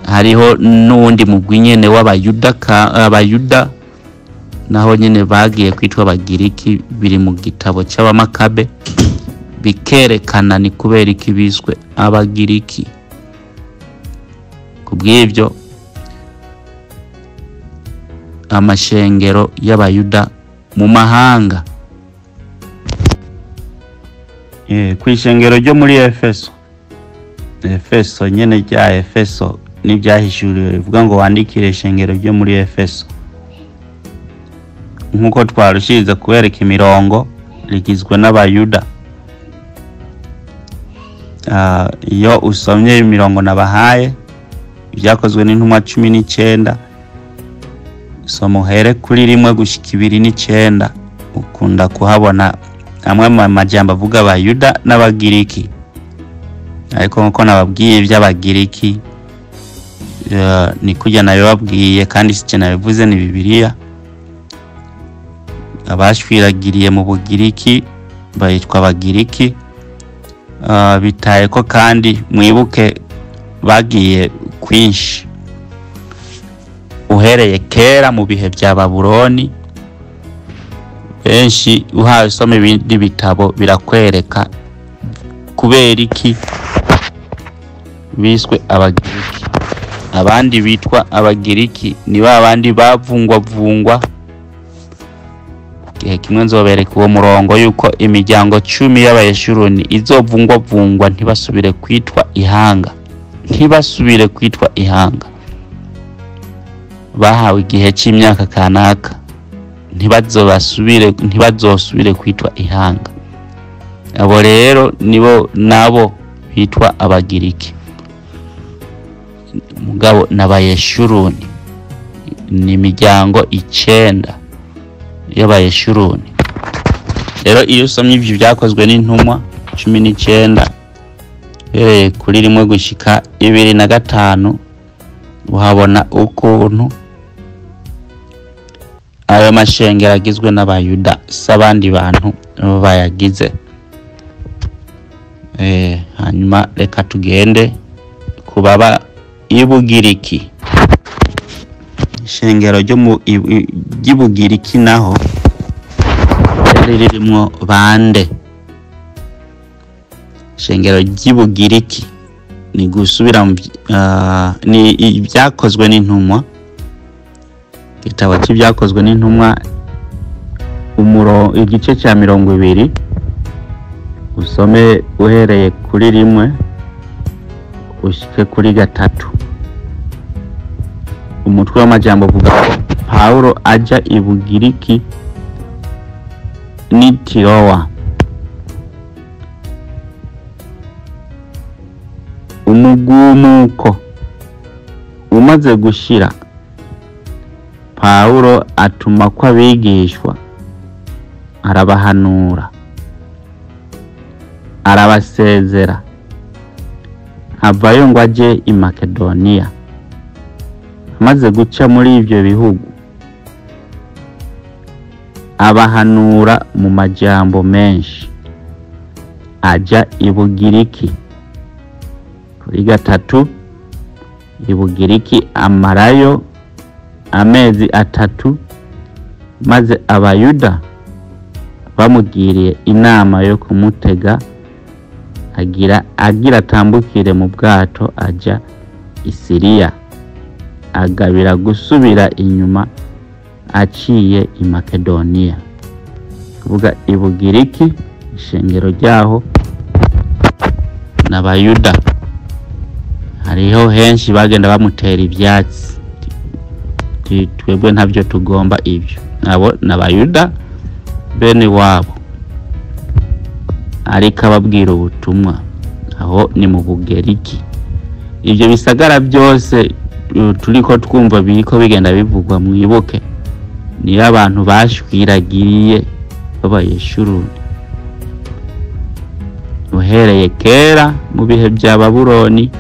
Speaker 3: Hariho n'uwundi mugwi nyene w'abayuda, abayuda naho nyene bagiye kwitwa abagiriki, biri mu gitabo c'Abamakabe, bikerekana ni kubera iki biswe abagiriki. Kubw'ibyo amashengero y'abayuda mu mahanga. Kw'ishengero ryo muri Efeso, Efeso nyene rya Efeso, n'ibyahishuriwe bivuga ngo wandikire ishengero ryo muri Efeso. Nk'uko twarushiriza kubereka imirongo, rigizwe n'abayuda. Iyo usomye imirongo nabahaye, Ibyakozwe n'Intumwa 19, soma uhere kuri 1 gushika 2:9, ukunda kuhabona. Amwe mu majambo avuga abayuda n'abagiriki, ariko nkuko nababwiye iby'abagiriki ni kujya nabibabwiye, kandi si nabivuze, ni Bibiliya. Abashwiragiriye mu Bugiriki bayitwa abagiriki. Bitaye ko kandi mwibuke bagiye kwinshi uhereye kera mu bihe bya Babuloni. Benshi uhawe usoma ibindi bitabo birakwereka kubera iki biswe abagiriki. Abandi bitwa abagiriki ni ba bandi bavungwavungwa. Igihe kimwe nzobereka uwo murongo yuko imiryango 10 y'abayeshuruni izovungwavungwa, ntibasubire kwitwa ihanga, ntibasubire kwitwa ihanga. Bahawe igihe cy'imyaka kanaka, ntibazosubire kwitwa ihanga. Abo rero nibo nabo bitwa abagiriki, mugabo n'abayeshuruni ni imiryango 9 y'abayeshuruni. Rero iyo usomye ibyo byakozwe n'intumwa 19 uhereye kuri 1 gushika 25, uhabona ukuntu ayo mashengero agizwe n'abayuda, si abandi bantu bayagize. Hanyuma reka tugende kubaba ibugiriki. Ishengero ryo mu ry'ibugiriki naho ryari ririmwo bande? Ishengero ry'ibugiriki ni gusubira ni ibyakozwe n'intumwa, igitabo cy'ibyakozwe n'intumwa igice cya 20, usome uhereye kuri 1 ushike kuri 3. Umutwe w'amajambo uvuga ko Paulo aja ibugiriki ni Tirowa. Umugumuko umaze gushira, Paulo atuma ko abigishwa, arabahanura, arabasezera, avayo ngo aje i Makedoniya. Amaze guca muri ibyo bihugu, abahanura mu majambo menshi, aja ibugiriki. Kuri 3, ibugiriki amarayo amezi 3, maze abayuda bamugiriye inama yo kumutega, agira atambukire mu bwato aja i Siriya, agabira gusubira inyuma aciye i Makedoniya. Kuvuga ibugiriki ishengero ryaho n'abayuda, hariho henshi bagenda bamutera ibyatsi, twebwe ntabyo tugomba ibyo. Abo n'abayuda bene wabo, ariko ababwira ubutumwa. Aho ni mu Bugiriki. Ibyo bisagara byose turiko twumva biriko bigenda bivugwa, mwibuke niyo abantu bashwiragiriye b'abayeshuruni uhereye kera mu bihe bya Babuloni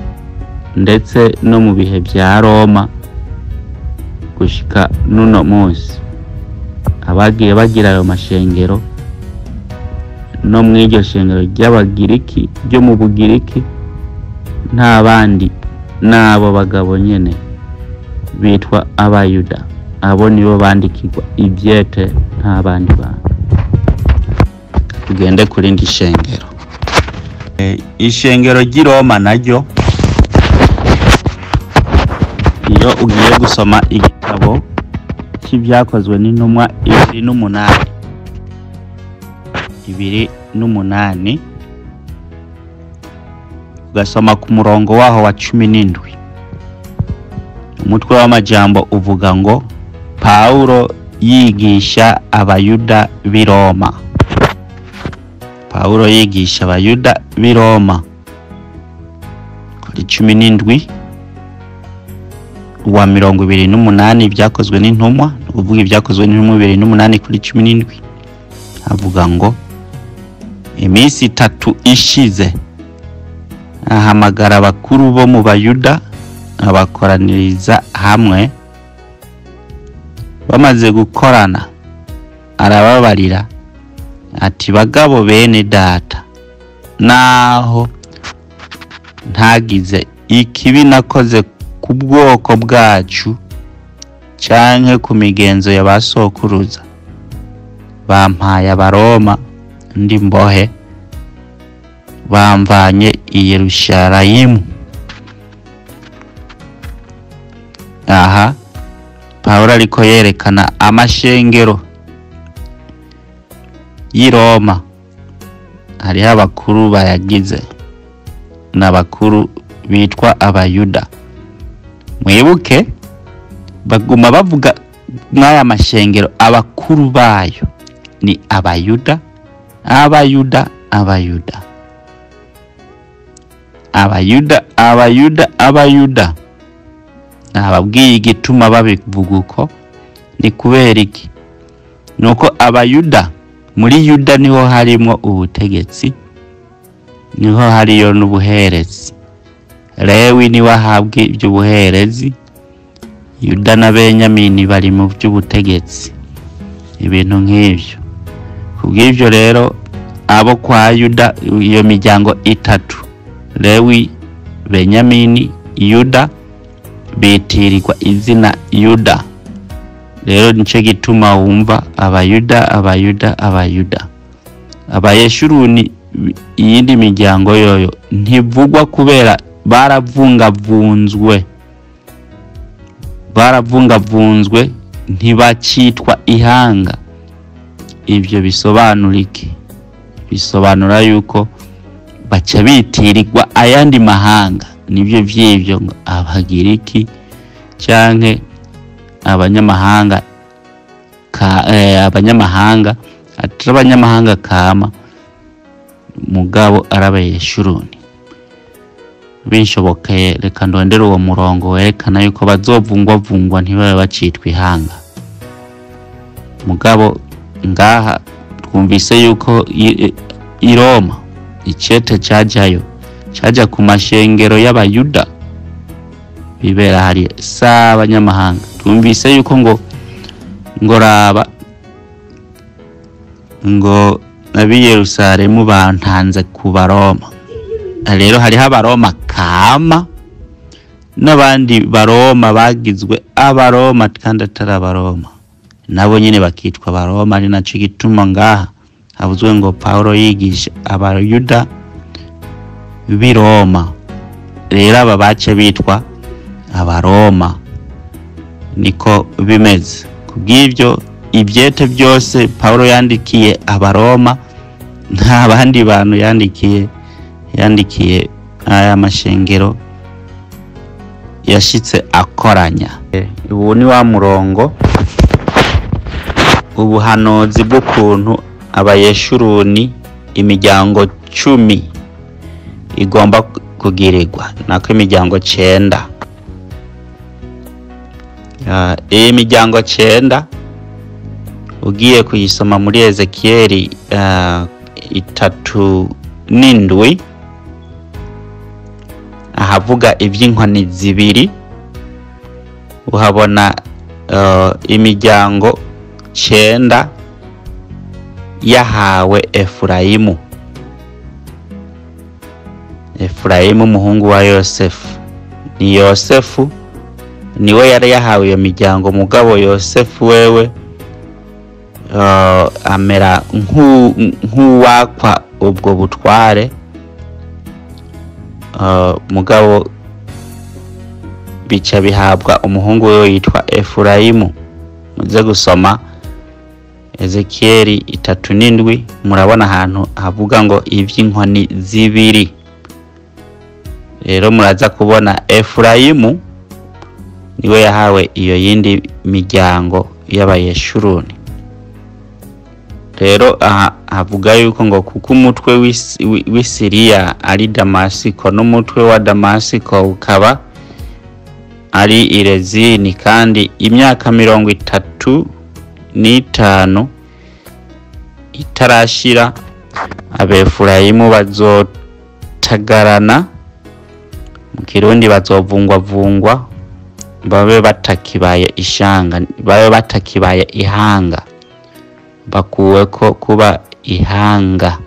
Speaker 3: ndetse no mu bihe bya Roma gushika nuno munsi. Abagiye bagira ayo mashengero no mw'iryo shengero ry'abagiriki ryo mu Bugiriki, nta bandi n'abo bagabo nyene bitwa abayuda. Abo nibo bandikirwa ibyete, nta bandi bantu. Tugende kurindi shengero. Ishengero ry'i Roma naryo, iyo ugiye gusoma igitabo cy'ibyakozwe n'intumwa 28 ugasoma ku murongo waho wa 17, umutwe w'amajambo uvuga ngo Paulo yigisha abayuda b'i Roma. Paulo yigisha abayuda b'i Roma kuri 17 wa 28 ibyakozwe n'intumwa, uvuga ibyakozwe n'intumwa 28 kuri 17, avuga ngo Iminsi 3 ishize ahamagara abakuru bo mu Bayuda, abakoraniriza hamwe. Bamaze gukorana arababarira ati: bagabo bene data, naho ntagize ikibi nakoze ku bwoko bwacu canke ku migenzo ya basokuruza, bampaye Abaroma ndi mbohe, bamvanye i Yerusalemu. Aha Pawulo ariko yerekana amashengero y'i Roma, hariho abakuru bayagize n'abakuru bitwa Abayuda. Mwibuke baguma bavuga mw'aya mashengero abakuru bayo ni Abayuda, Abayuda, Abayuda, Abayuda, Abayuda, Abayuda. Nababwiye igituma babivuga uko ni kubera iki? Nuko Abayuda, muri Yuda niho harimwo ubutegetsi, niho hariyo n'ubuherezi. Lewi niwe ahabwa iby'ubuherezi, Yuda na Benyamini bari mu by'ubutegetsi, ibintu nk'ivyo. Kubw'ivyo rero abo kwa Yuda, iyo miryango 3, Lewi, Benyamini, Yuda, bitirirwa izina Yuda. Rero nico gituma wumva Abayuda, Abayuda, Abayuda. Abayeshuruni, iyindi miryango yoyo ntivugwa kubera baravungavunzwe, baravungavunzwe ntibacitwa ihanga. Ivyo bisobanura iki? Bisobanura yuko baca bitirirwa ayandi mahanga, nivyo vy'ivyo ngo Abagiriki canke abanyamahanga abanyamahanga atari abanyamahanga kama, mugabo arabayeshuruni. Binshobokeye reka ndondere uwo murongo werekana yuko bazovungwavungwa ntibabe bacitwa ihanga. Mugabo ngaha twumvise yuko i Roma icete cajayo caja ku mashengero y'Abayuda bibera hari sa abanyamahanga. Twumvise yuko ngo raba ngo ab'i Yerusalemu bantanze ku Baroma. Rero hariho Abaroma kama n'abandi Baroma bagizwe Abaroma kandi atari Abaroma, nabo nyine bakitwa Abaroma. Ari naco gituma ngaha havuzwe ngo Pawulo yigisha Abayuda b'i Roma. Rero aba bace bitwa Abaroma, niko bimeze. Kubw'ivyo ivyete byose Pawulo yandikiye Abaroma, nta bandi bantu yandikiye aya mashengero yashitse akoranya. Ubu ni wa murongo ubuhanuzi bw'ukuntu Abayeshuruni imiryango 10 igomba kugirirwa, nako imiryango 9. Iyi miryango 9 ugiye kuyisoma muri Ezekieli 37, ahavuga iby'inkoni 2, uhabona imiryango 9 yahawe Efurayimu. Efurayimu umuhungu wa Yosefu. Ni Yosefu niwe yari yahawe iyo miryango, mugabo Yosefu wewe amera nk'uwakwa ubwo butware, mugabo bica bihabwa umuhungu we yitwa Efurayimu. Muze gusoma Ezekieli 37, murabona ahantu havuga ngo ivy'inkoni 2. Rero muraza kubona Efurayimu niwe yahawe iyo yindi miryango y'Abayeshuruni. Rero aha havuga yuko ngo kuko umutwe w'Isiriya ari Damasiko, n'umutwe wa Damasiko ukaba ari Irezini, kandi imyaka 35 itarashira Abefurayimu bazotagarana, mu Kirundi bazovungwavungwa, babe batakibaye ishanga, babe batakibaye ihanga, bakuweko kuba ihanga.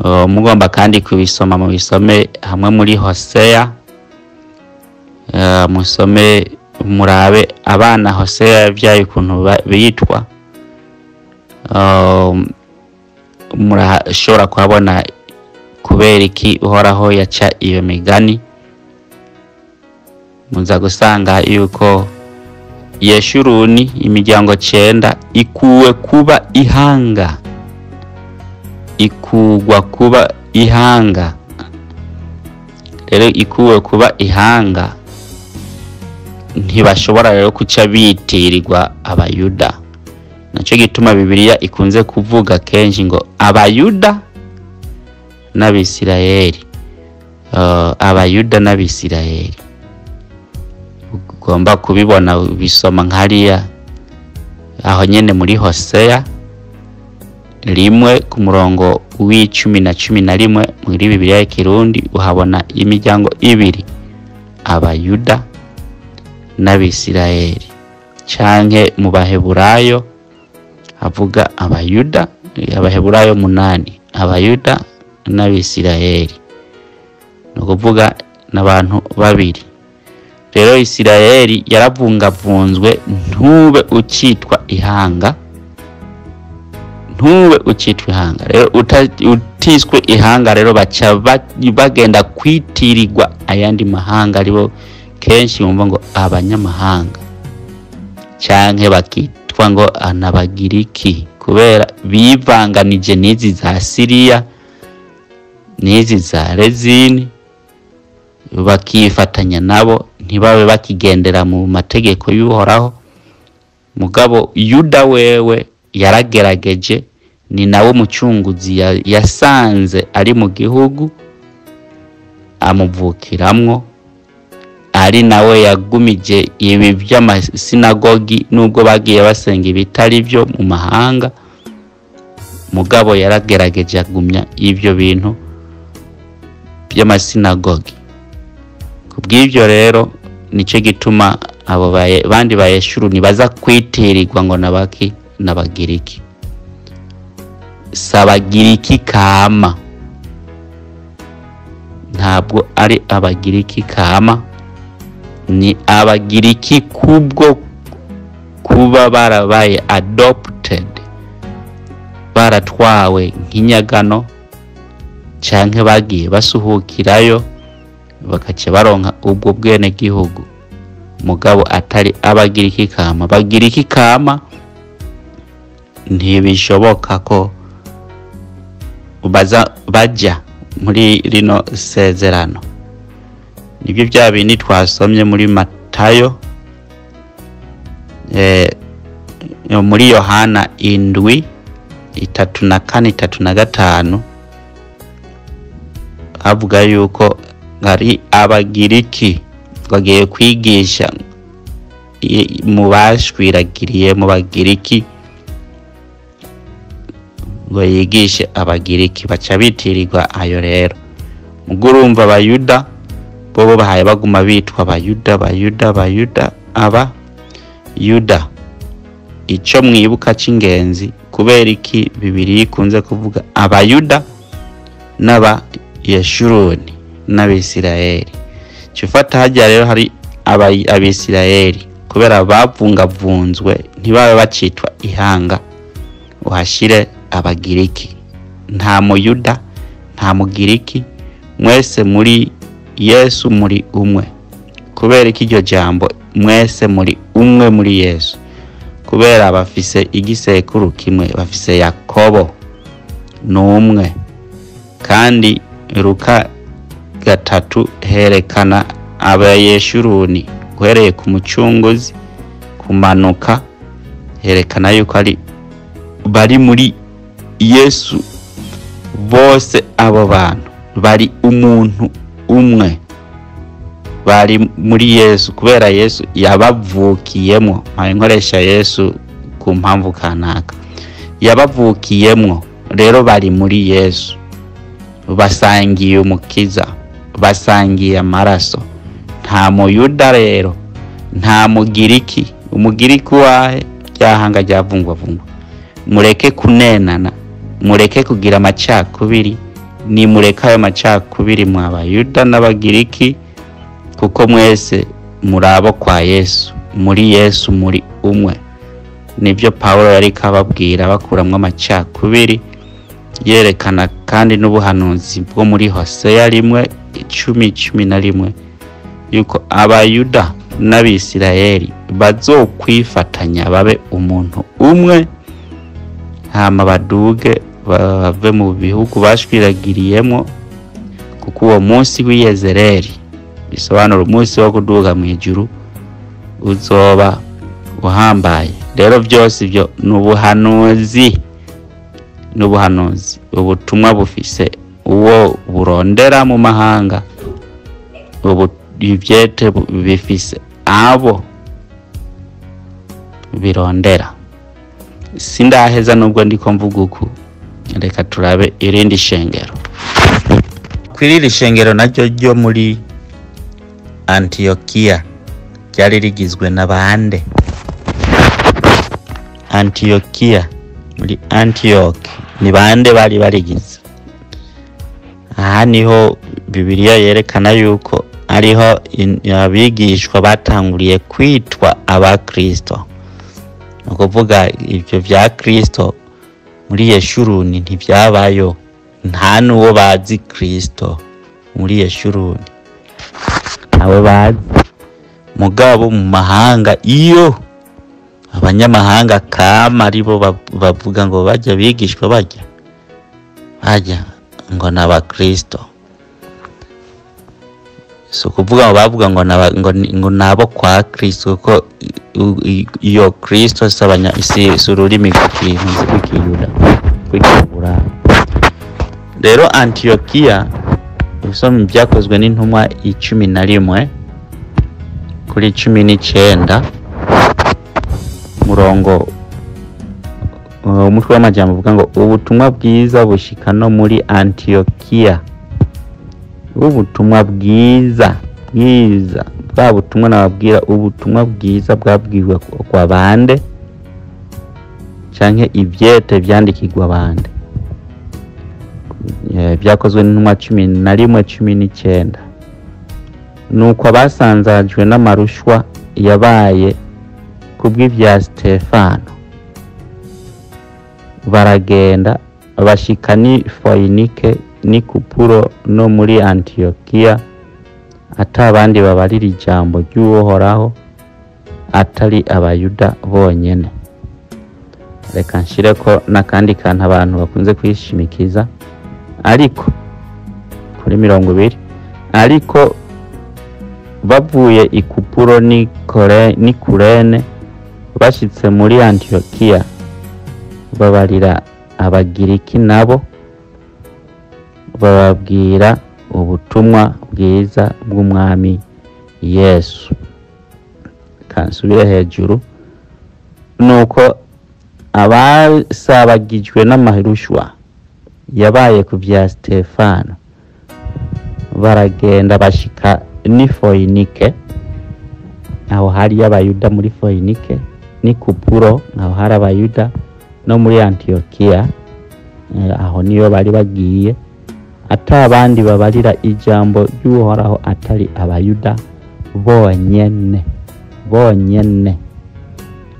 Speaker 3: Mugomba kandi kubisoma, mubisome hamwe muri Hoseya. Musome murabe abana Hoseya yavyaye ukuntu bitwa. Murashobora kuhabona kubera iki Uhoraho yaca iyo migani. Muza gusanga yuko Yeshuruni imiryango 9 ikuwe kuba ihanga, ikugwa kuba ihanga. Rero ikuwe kuba ihanga, ntibashobora rero kuca bitirirwa Abayuda. Naco gituma Bibiliya ikunze kuvuga kenshi ngo Abayuda n'Abisirayeli. Abayuda n'Abisirayeli ugomba kubibona, bisoma nkariya aho nyene muri Hoseya 1 ku murongo w'icumi na 11 muri Bibiliya y'Ikirundi, uhabona imiryango 2, Abayuda n'Abisirayeli. Canke mu Baheburayo avuga Abayuda, Abaheburayo 8, Abayuda n'Abisirayeli, ni ukuvuga n'abantu babiri. Rero Isirayeli yaravungavunzwe, ntube ucitwa ihanga, ntube ucitwa ihanga. Rero utiswe ihanga, rero baca bagenda kwitirirwa ayandi mahanga, aribo kenshi bumva ngo abanyamahanga, canke bakitwa ngo anabagiriki, kubera bivanganije n'izi za Siriya n'izi za Rezini, bakifatanya nabo, ntibabe bakigendera mu mategeko y'Uhoraho. Mugabo Yuda wewe yaragerageje, ni nawe umucunguzi yasanze ari mu gihugu amuvukiramwo, ari nawe yagumije ibi by'amasinagogi nubwo bagiye basenga ibitari byo mu mahanga. Mugabo yaragerageje agumya ibyo bintu by'amasinagogi. Kubw'ibyo rero nico gituma abo bandi Bayeshuruni baza kwitirirwa ngo nabaki n'Abagiriki. Sabagiriki kama, ntabwo ari Abagiriki kama, ni Abagiriki kubwo kuba barabaye adopted, baratwawe nk'inyagano, canke bagiye basuhukirayo bakaca baronka ubwo bwene gihugu. Mugabo atari Abagiriki kama. Abagiriki kama ntibishoboka ko baza baja muri rino sezerano. Nibyo bya bindi twasomye muri Matayo, muri Yohana 7 3 na 4 3 na 5, avuga yuko ari Abagiriki bagiye kwigisha mu bashwiragiriye mu Bagiriki, ngo yigishe Abagiriki, baca bitirirwa ayo. Rero mugo urumva Abayuda bobo bahaye baguma bitwa Abayuda, Bayuda, Bayuda, aba Yuda. Ico mwibuka c'ingenzi, kubera iki Bibiliya ikunze kuvuga Abayuda n'aba Yeshuruni n'Abisirayeli? Cufata hajya rero hari Abisirayeli, kubera bavungavunzwe ntibabe bacitwa ihanga, uhashire Abagiriki. Nta Muyuda, nta Mugiriki, mwese muri Yesu muri umwe. Kubera iki iryo jambo mwese muri umwe muri Yesu? Kubera bafise igisekuru kimwe, bafise Yakobo n'umwe. Kandi Luka 3 herekana Abayeshuruni uhereye ku mucunguzi kumanuka, herekana yuko ari bari muri Yesu bose. Abo bantu bari umuntu umwe, bari muri Yesu kubera Yesu yabavukiyemo. Mpaye nkoresha Yesu ku mpamvu kanaka, yabavukiyemwo. Rero bari muri Yesu, basangiye umukiza, basangiye amaraso. Nta muyuda rero, nta mugiriki. Umugiriki wahe ryahanga ryavungwavungwa. Mureke kunenana, mureke kugira amacakubiri, ni mureke ayo macakubiri mwa bayuda n'abagiriki, kuko mwese muri abo kwa Yesu, muri Yesu muri umwe. Nibyo Pawulo yariko ababwira, bakuramwo amacakubiri, yerekana kandi n'ubuhanuzi bwo muri Hoseya 1:10-11 yuko abayuda n'abisirayeli bazokwifatanya babe umuntu umwe, hama baduge bave mu bihugu bashwiragiriyemo, kuko uwo munsi w'Iyezereli, bisobanura umunsi wo kuduga mu ijuru, uzoba uhambaye. Rero byose ibyo n'ubuhanuzi, n'ubuhanuzi. Ubutumwa bufise uwo burondera mu mahanga, ubu ivyete bifise abo birondera. Sindaheza nubwo ndiko mvuga uku, reka turabe irindi shengero. Kw'iriri shengero naryo ryo muri Antiyokiya ryari rigizwe na bande? Antiyokiya, muri Antioch ni bande bari barigize? Aha niho Bibiliya yerekana yuko ariho abigishwa batanguriye kwitwa abakristo. Ni ukuvuga ivyo vya Kristo muri Yeshuruni ntivyabayo, nta n'uwo bazi Kristo muri Yeshuruni, ntawe bazi. Mugabo mu mahanga, iyo abanyamahanga kama aribo bavuga ngo bajya bigishwa bajya ngo ni abakristo. Si ukuvuga ngo bavuga ngo ngo nabo kwa Kristo, kuko iyo Kristo si si ururimi rw'Ikiyuda, rw'Ikiheburayo. Rero Antiyokiya, usoma ibyakozwe n'intumwa 11:19, murongo umutwe w'amajambo uvuga ngo ubutumwa bwiza bushika no muri Antiyokiya. Ubutumwa bwiza bwiza, bwa butumwa nababwira, ubutumwa bwiza bwabwiwe kwa bande canke ivyete vyandikirwa bande? Byakozwe n'intumwa 11:19. Nuko abasanzajwe n'amarushwa yabaye kubw'ivya Stefano baragenda bashika ni Foyinike ni Kupuro no muri Antiyokiya, ata abandi babarira ijambo ry'Uhoraho atari abayuda bonyene. Reka nshireko n'akandi kantu abantu bakunze kwishimikiza, ariko kuri 20, ariko bavuye i Kupuro ni Kurene bashitse muri Antiyokiya, babarira abagiriki nabo bababwira ubutumwa bwiza bw'umwami Yesu. Kansubire hejuru. Nuko abasabagijwe n'amarushwa yabaye ku vya Stefano baragenda bashika ni Foyinike, aho hari abayuda muri Foyinike, ni Kupuro aho hari abayuda, no muri Antiyokiya aho niyo bari bagiye, ata abandi babarira ijambo ry'Uhoraho atari abayuda bonyene bonyene.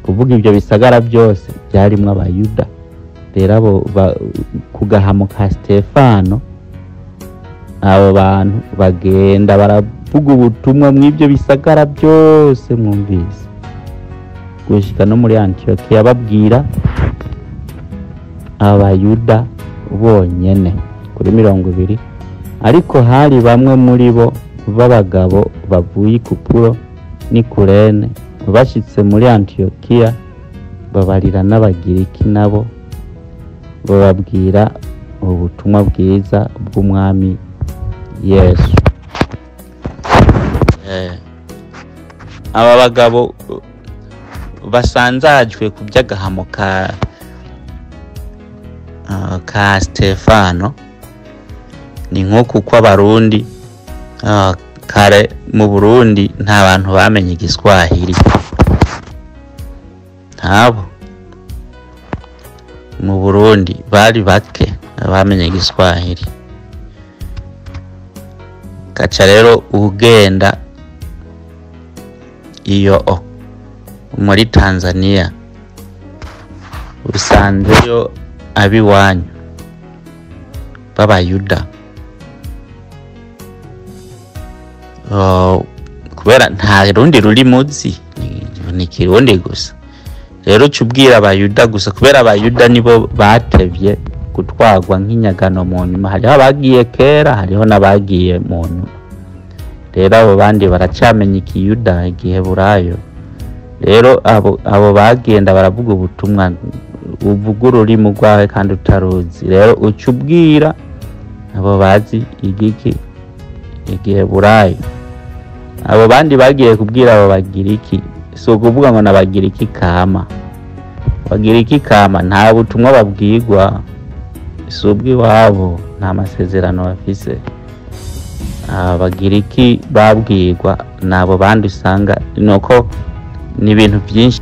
Speaker 3: Kuvuga ibyo bisagara byose byarimwo abayuda. Rero abo ku gahamo ka Stefano, abo bantu bagenda baravuga ubutumwa mw'ibyo bisagara byose mwumvise, gushika no muri Antiyokiya, babwira abayuda bonyene. Kuri 20, ariko hari bamwe muri bo b'abagabo bavuye i Kupuro n'i Kurene bashitse muri Antiyokiya, babarira n'abagiriki nabo bababwira ubutumwa bwiza bw'umwami Yesu. Aba bagabo basanzajwe ku by'agahamo ka ka Stefano. Ni nk'uku kw'Abarundi, kare mu Burundi nta bantu bamenye igiswahili, ntabo mu Burundi bari bake bamenye igiswahili. Gaca rero ugenda iyo muri Tanzania usanzeyo abiwanyu b'Abayuda, kubera nta rundi rurimi uzi, ni Kirundi gusa. Rero uca ubwira Abayuda gusa, kubera Abayuda nibo batevye gutwarwa nk'inyagano mu nyuma. Hariho abagiye kera, hariho n'abagiye mu nyuma. Rero abo bandi baracamenya ikiyuda, igiheburayo. Rero abo bagenda baravuga ubutumwa, uvuga ururimi rwawe kandi utaruzi. Rero uca ubwira abo bazi igiki, igiheburayo. Abo bandi bagiye kubwira abo Bagiriki, si ukuvuga ngo n'Abagiriki kama. Abagiriki kama nta butumwa babwirwa, si ubw'iwabo, nta masezerano bafise. Abagiriki babwirwa nabo bandi usanga nuko ni ibintu byinshi.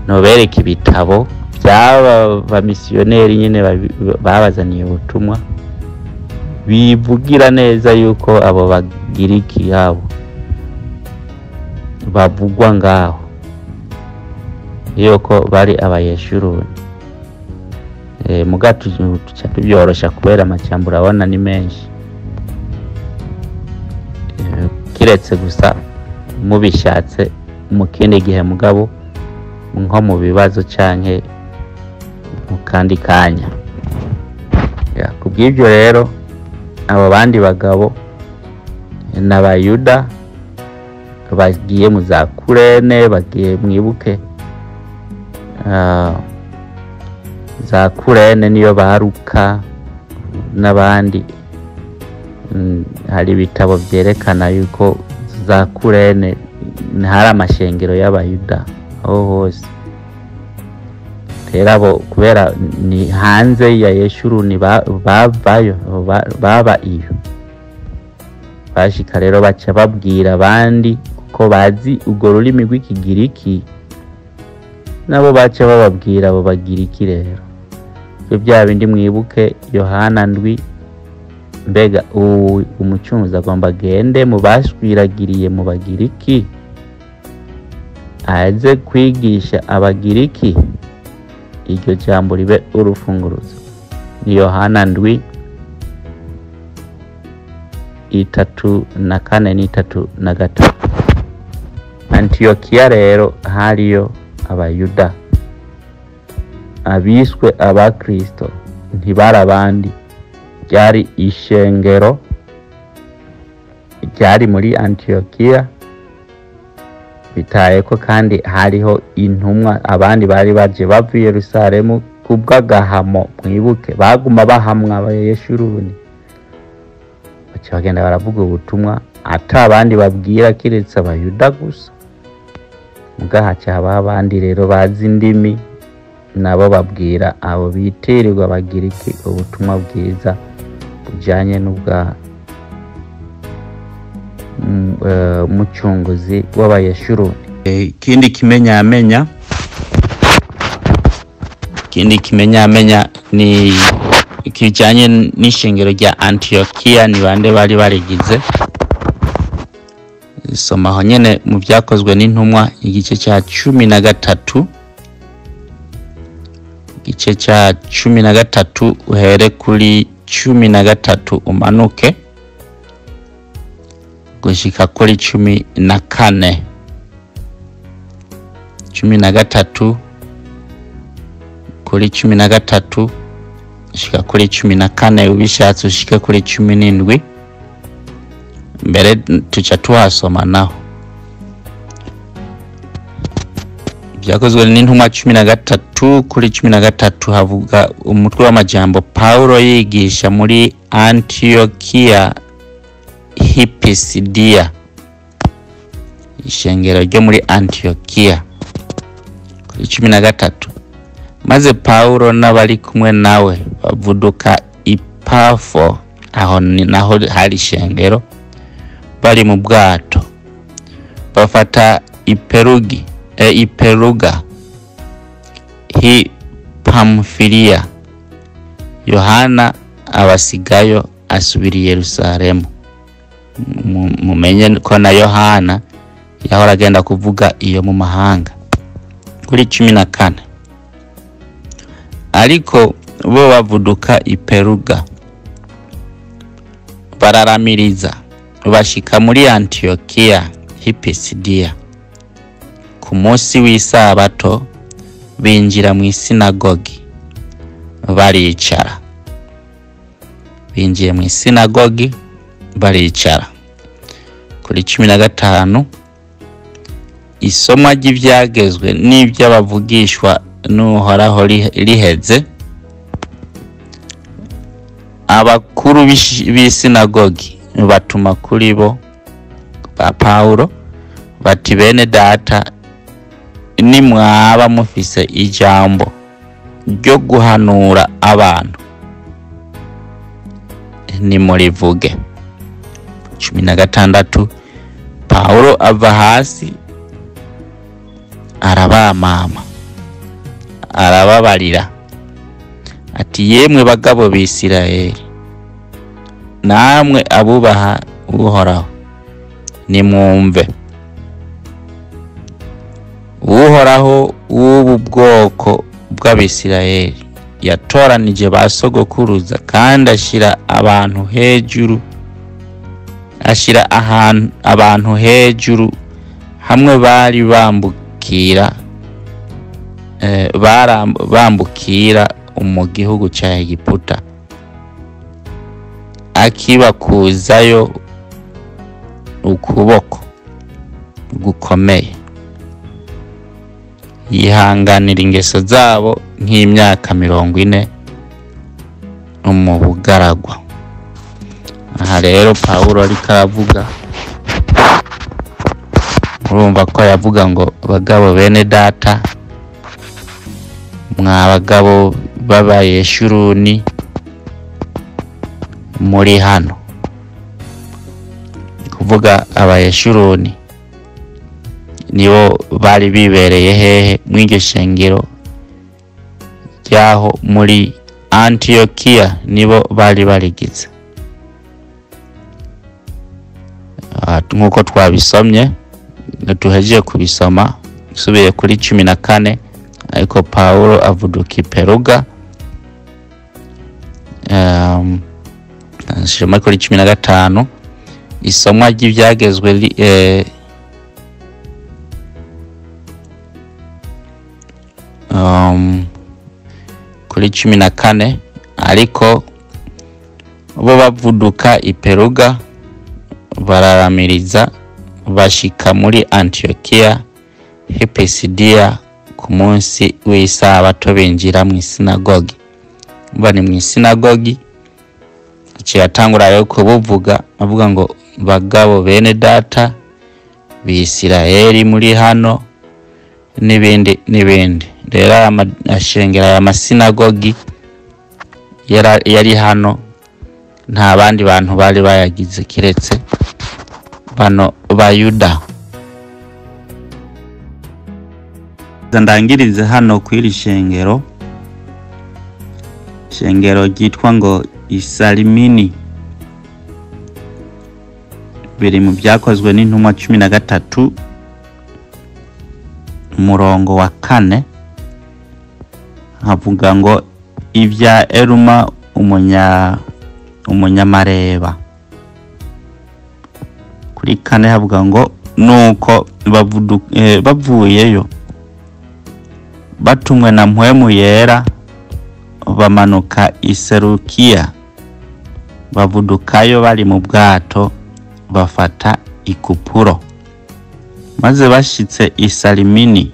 Speaker 3: Nobereka ibitabo by'aba bamisiyoneri nyine babazaniye ubutumwa, bivugira neza yuko abo Bagiriki yabo bavugwa ngaho yuko bari Abayeshuruni. Muga tuca tubyorosha kubera amajambo urabona ni menshi. Kiretse gusa mubishatse mu kindi gihe, mugabo nko mu bibazo canke mu kandi kanya. Kubw'ibyo rero abo bandi bagabo n'Abayuda bagiye mu za Kurene, bagiye mwibuke za Kurene niyo baruka n'abandi. Hari ibitabo vyerekana yuko za Kurene hari amashengero y'Abayuda aho hose. Rero abo kubera ni hanze ya Yeshuruni bavayo, baba iyo bashika rero baca babwira abandi, kuko bazi urwo rurimi rw'Ikigiriki, nabo baca bababwira abo Bagiriki. Rero ivyo bya bindi mwibuke Yohana 7, mbega umucunguzi agomba agende mu bashwiragiriye mu Bagiriki, aze kwigisha Abagiriki, iryo jambo ribe urufunguruzo. Ni Yohana 7 34 na 35. Antiyokiya rero hariyo Abayuda abiswe Abakristo, ntibari abandi, ryari ishengero ryari muri Antiyokiya. Bitaye ko kandi hariho intumwa, abandi bari baje bavuye Yerusalemu kubw'agahamo. Mwibuke baguma bahamwa Abayeshuruni, baca bagenda baravuga ubutumwa ata abandi babwira kiretse Abayuda gusa. Muga haca habaho abandi rero bazi indimi, nabo babwira abo bitirirwa Abagiriki ubutumwa bwiza bujanye n'ubwa mucunguzi w'Abayeshuruni. Ikindi kimenyamenya ni kijanye n'ishengero rya Antiyokiya. Ni bande bari barigize? Soma aho nyene mu Vyakozwe n'Intumwa igice ca 13, igice ca 13, uhere kuri 13 umanuke gushika kuri 14. 13, kuri 13 ushika kuri 14, ubishatse ushike kuri 17 mbere, tuca tuhasoma naho. Vyakozwe n'Intumwa 13 kuri 13 havuga umutwe w'amajambo Paulo yigisha muri Antiokia Hipisidia, ishengero ryo muri Antiokia. Kuri 13, Maze Pawulo n'abari kumwe nawe bavuduka Ipafo, aho ni naho hari ishengero, bari mu bwato bafata Iperugi Iperuga hi Pamfiliya. Yohana abasigayo asubira i Yerusalemu. Mumenye ko na Yohana yahora agenda kuvuga iyo mu mahanga. Kuri 14, ariko bo bavuduka Iperuga bararamiriza bashika muri Antiyokiya h'i Pisidiya. Ku munsi w'isabato binjira mu isinagogi baricara. Binjiye mu isinagogi baricara. Kuri 15, isomwa ry'ivyagezwe n'ivy'abavugishwa n'Uhoraho riheze, abakuru b'isinagogi batuma kuri bo ba Pawulo bati: bene data, nimwaba mufise ijambo ryo guhanura abantu nimurivuge. 16, Pawulo ava hasi arabamama arababarira ati: yemwe bagabo b'Isirayeli, namwe abubaha Uhoraho, nimwumve. Uhoraho w'ubu bwoko bw'Abisirayeli yatoranije ba sogokuruza, kandi ashira abantu hejuru, ashira ahantu abantu hejuru hamwe bari bambukira bambukira mu gihugu ca Egiputa, akibakuzayo ukuboko gukomeye, yihanganira ingeso zabo nk'imyaka 40 mu bugaragwa. Aha rero Pawulo ariko aravuga, urumva ko yavuga ngo bagabo bene data, mwa bagabo b'Abayeshuruni muri hano. Kuvuga Abayeshuruni nibo bari bibereye hehe? Mw'iryo shengero ryaho muri Antiyokiya nibo bari barigize. Nk'uko twabisomye, duhejeje kubisoma, usubiye kuri 14, ariko Pawulo avuduka Iperuga, nshima kuri 15, isomwa ry'ivyagezwe kuri 14, ariko bo bavuduka Iperuga bararamiriza bashika muri Antiyokiya h'i Pisidiya. Ku munsi w'isabato binjira mu isinagogi. Bari mu isinagogi, aciye atangura rero kubuvuga, avuga ngo bagabo bene data b'Isirayeli muri hano, n'ibindi n'ibindi. Rero aya ashengera aya masinagogi yari hano, nta bandi bantu bari bayagize kiretse bano Bayuda. Ndangirize hano kw'iri shengero, shengero ryitwa ngo Isalimini, biri mu byakozwe n'intumwa 13 umurongo wa 4, havuga ngo ibya Eruma umunyamareba. Kuri 4 havuga ngo nuko bavuyeyo batumwe na Mpwemu Yera bamanuka i Serukiya, bavudukayo bari mu bwato bafata Ikupuro. Maze bashitse i Salimini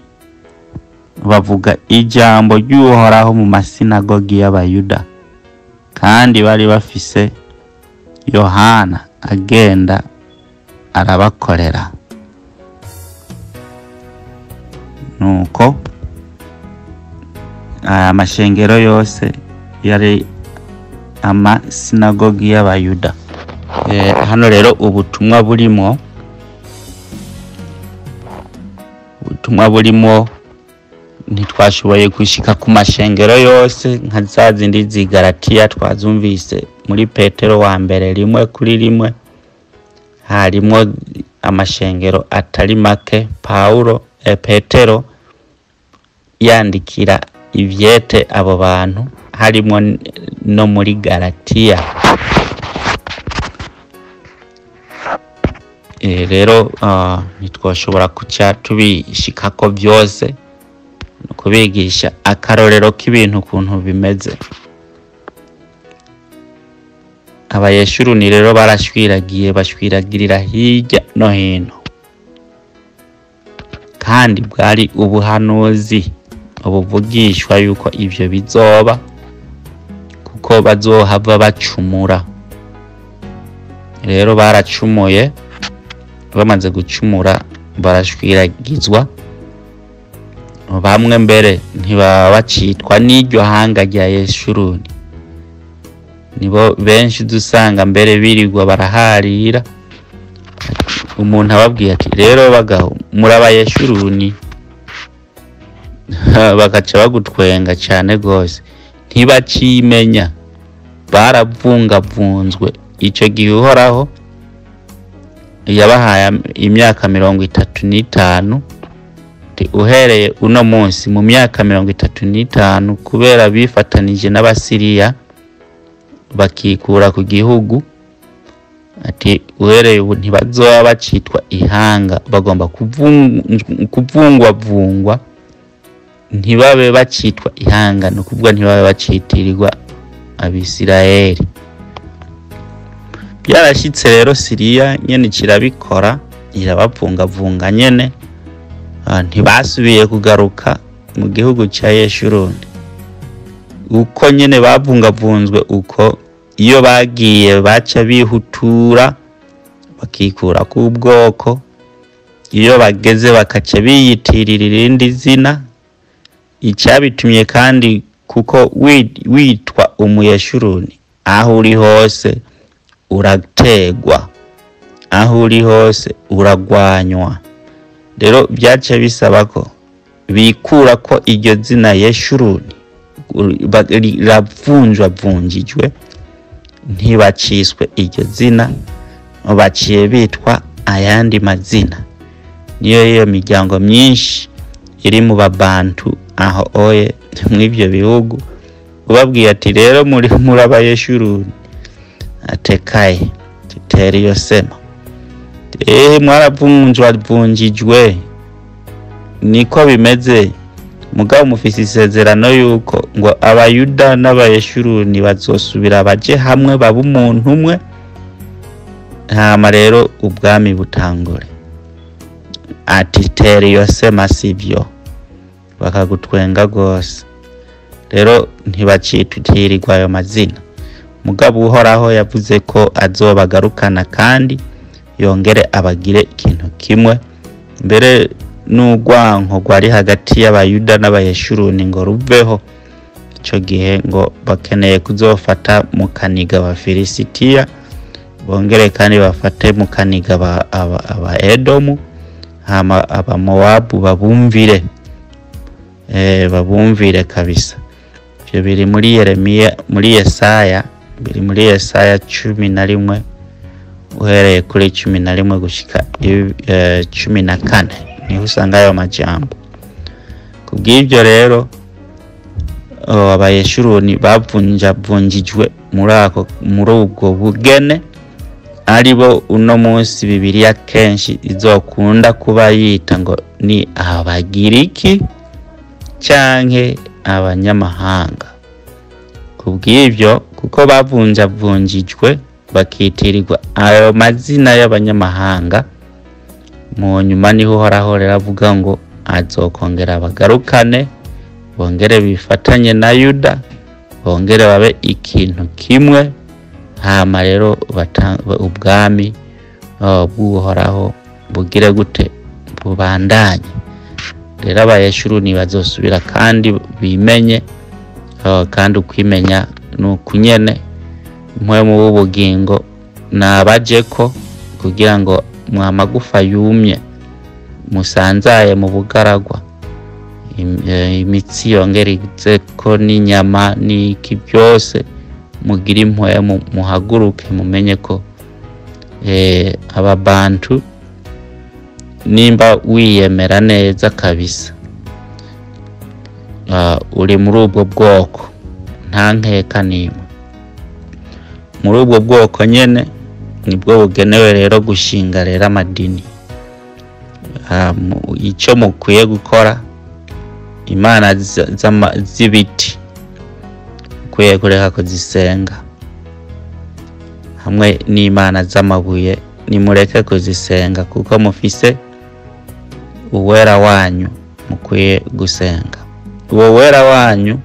Speaker 3: bavuga ijambo ry'Uhoraho mu masinagogi y'Abayuda, kandi bari bafise Yohana agenda arabakorera. Nuko Amashengero yose yari amasinagogi y'abayuda. Hano rero ubutumwa burimo ntitwashoboye gushika ku mashengero yose nka za zindi z'Igalatiya twazumvise muri Petero wa mbere 1:1, harimwo amashengero atari make. Paulo Petero yandikira ivyete abo bantu, harimwo no muri Galatiya. Rero ntitwashobora kuca tubishikako vyose, kubigisha akarorero k'ibintu ukuntu bimeze. Abayeshuruni rero barashwiragiye, bashwiragirira hirya no hino, kandi bwari ubuhanuzi ubuvugishwa yuko ivyo bizoba, kuko bazohava bacumura. Rero baracumuye, bamaze gucumura barashwiragizwa. Bamwe mbere ntibaba bacitwa n'iryo hanga rya Yeshuruni, nibo benshi dusanga mbere birirwa baraharira. Umuntu ababwiye ati rero bagabo muraba Yeshuruni, bagaca bagutwenga cyane gose, ntibacimenya, baravungavunzwe. Ico gihe Uhoraho yabahaye imyaka 35, uhereye uno munsi mu myaka 35, kubera bifatanije n'Abasiriya bakikura ku gihugu, ati uhereye ubu ntibazoba bacitwa ihanga, bagomba kuvungwavungwa, ntibabe bacitwa ihanga, ni ukuvuga ntibabe bacitirirwa Abisirayeli. Byarashitse rero Siriya nyene kirabikora, irabavungavunga nyene, ntibasubiye kugaruka mu gihugu ca Yeshuruni. Uko nyene bavungavunzwe, uko iyo bagiye baca bihutura bakikura ku bwoko, iyo bageze bakaca biyitirira irindi zina. Icabitumye kandi kuko witwa umuyeshuruni, aho uri hose urategwa, aho uri hose uragwanywa. Rero byaca bisaba ko bikura ko iryo zina Yeshuruni riravunjwavunjijwe, ntibaciswe iryo zina, baciye bitwa ayandi mazina. Niyo iyo miryango myinshi iri mu babantu aho oye mw'ivyo bihugu, ubabwiye ati rero muri murabayeshuruni, atekaye tera iyo sema, mwaravunjwavunjijwe, niko bimeze. Mugabo mufise isezerano yuko ngo abayuda n'abayeshuruni bazosubira baje hamwe babe umuntu umwe, hama rero ubwami butangure. Ati tera iyo sema sivyo, bakagutwenga gose. Rero ntibacitutirirwa ayo mazina. Mugabo Uhoraho yavuze ko azobagarukana kandi yongere abagire ikintu kimwe. Mbere n'urwanko rwari hagati y'abayuda n'abayeshuruni ngo ruveho. Ico gihe ngo bakeneye kuzofata mu kaniga abafilisitiya, bongere kandi bafate mu kaniga aba Edomu, hama abamowabu babumvire, babumvire kabisa. Ivyo biri muri Yeremiya, muri Yesaya, biri muri Yesaya 11 uhereye kuri 11 gushika 14, niho usanga ayo majambo. Kubw'ivyo rero abayeshuruni bavunjavunjijwe muri ubwo bugene, aribo uno munsi Bibiliya kenshi izokunda kuba yita ngo ni abagiriki canke abanyamahanga. Kubw'ivyo, kuko bavunjavunjijwe bakitirirwa ayo mazina y'abanyamahanga, mu nyuma niho Uhoraho rero avuga ngo azokongera abagarukane, bongere bifatanye na Yuda, bongere babe ikintu kimwe, hama rero ubwami bw'Uhoraho bugire gute, bubandanye. Rero Abayeshuruni bazosubira kandi bimenye, kandi ukwimenya ni ukunyene mpwemu w'ubugingo nabajeko kugira ngo mwamagufa yumye musanzaye mu bugaragwa, imitsi yongerezeko n'inyama n'iki byose, mugire impwemu, muhaguruke, mumenye ko Ababantu nimba wiyemera neza kabisa, uri muri ubwo bwoko nta nkeka n'imwe. Muri ubwo bwoko nyene nibwo bugenewe rero gushinga rero amadini. Ico mukwiye gukora, imana z'ibiti ukwiye kureka kuzisenga, hamwe n'imana z'amabuye nimureke kuzisenga, kuko mufise uwera wanyu mukwiye gusenga. Uwo wera wanyu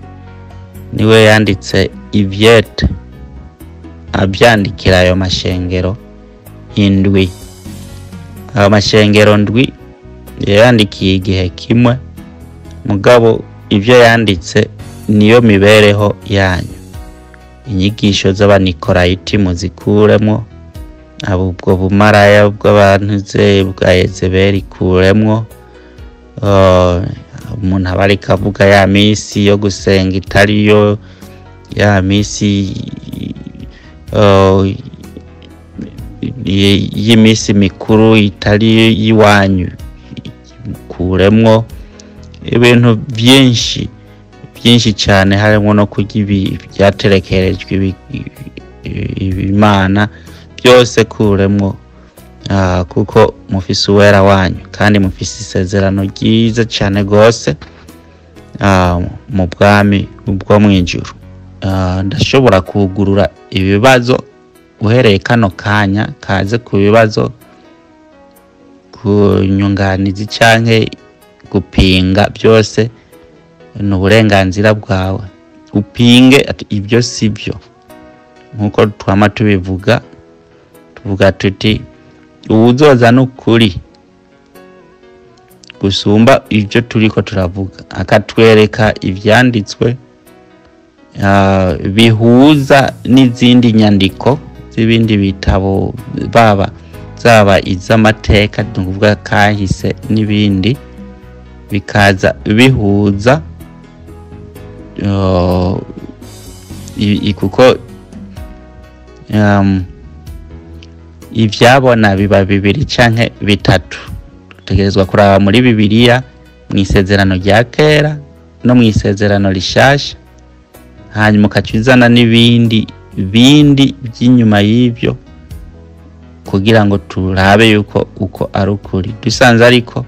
Speaker 3: niwe yanditse ivyete, avyandikira ayo mashengero indwi. Ayo mashengero ndwi yayandikiye igihe kimwe, mugabo ivyo yanditse niyo mibereho yanyu. Inyigisho z'Abanikorayiti muzikuremwo, abo ubwo bumaraya bw'abantu ze bwa Yezebeli ikuremwo. Umuntu aba ariko avuga ya misi yo gusenga itariyo, ya misi y'imisi mikuru itari y'iwanyu, kuremwo ibintu byinshi byinshi cyane, harimo no kurya ibi byaterekerejwe ibimana byose, kuremwo, kuko mufise uwera wanyu kandi mufise isezerano ryiza cyane rwose mu bwami bwo mu ijuru. Ndashobora kugurura ibibazo uhereye kano kanya, kaze ku bibazo, ku nyunganizi canke gupinga, byose ni uburenganzira bwawe. Upinge ati ibyo si byo, nkuko twama tubivuga, tuvuga tuti uwuzoza n'ukuri gusumba ibyo turiko turavuga, akatwereka ivyanditswe bihuza n'izindi nyandiko z'ibindi bitabo, baba zaba iz'amateka, ni ukuvuga kahise n'ibindi, bikaza bihuza, kuko ivyabona biba bibiri canke bitatu. Dutegerezwa kuraba muri Bibiliya, mu isezerano rya kera no mu isezerano rishasha, hanyuma ukaca uzana n'ibindi bindi by'inyuma y'ibyo kugira ngo turabe yuko uko ari ukuri. Dusanze ariko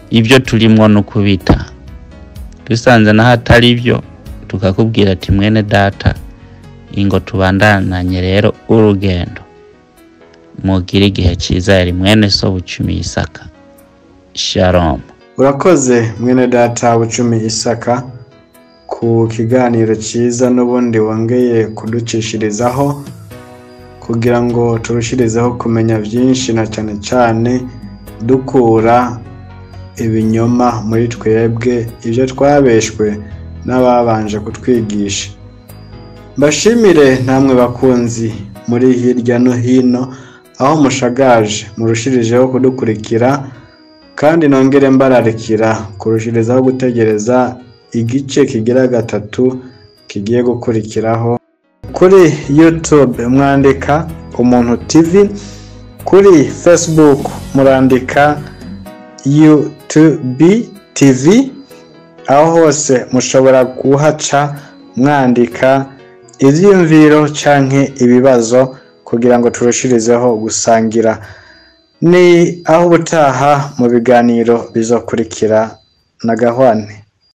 Speaker 3: ibyo turimwo no kubita, dusanze naho atari byo, tukakubwira ati mwene data, ingo tubandananye rero urugendo. Mugire igihe ciza. Yari mwene so Bucumi Isaka. Shalom.
Speaker 2: Urakoze mwene data Bucumi Isaka ku kiganiro cyiza n'ubundi wongeye kuducishirizaho kugira ngo turushirizeho kumenya byinshi, na cyane cyane dukura ibinyoma muri twebwe, ibyo twabeshwe n'ababanje kutwigisha. Mbashimire namwe bakunzi muri hirya no hino aho mushagaje, murushirijeho kudukurikira, kandi nongere mbararikira kurushirizaho gutegereza igice kigira gatatu kigiye gukurikiraho. Kuri YouTube mwandika Umuntu TV, kuri Facebook murandika YouTube TV, aho hose mushobora kuhaca mwandika ivyiyumviro canke ibibazo kugira ngo turushirizeho gusangira. Ni aho ubutaha mu biganiro bizokurikira. Na gahwane.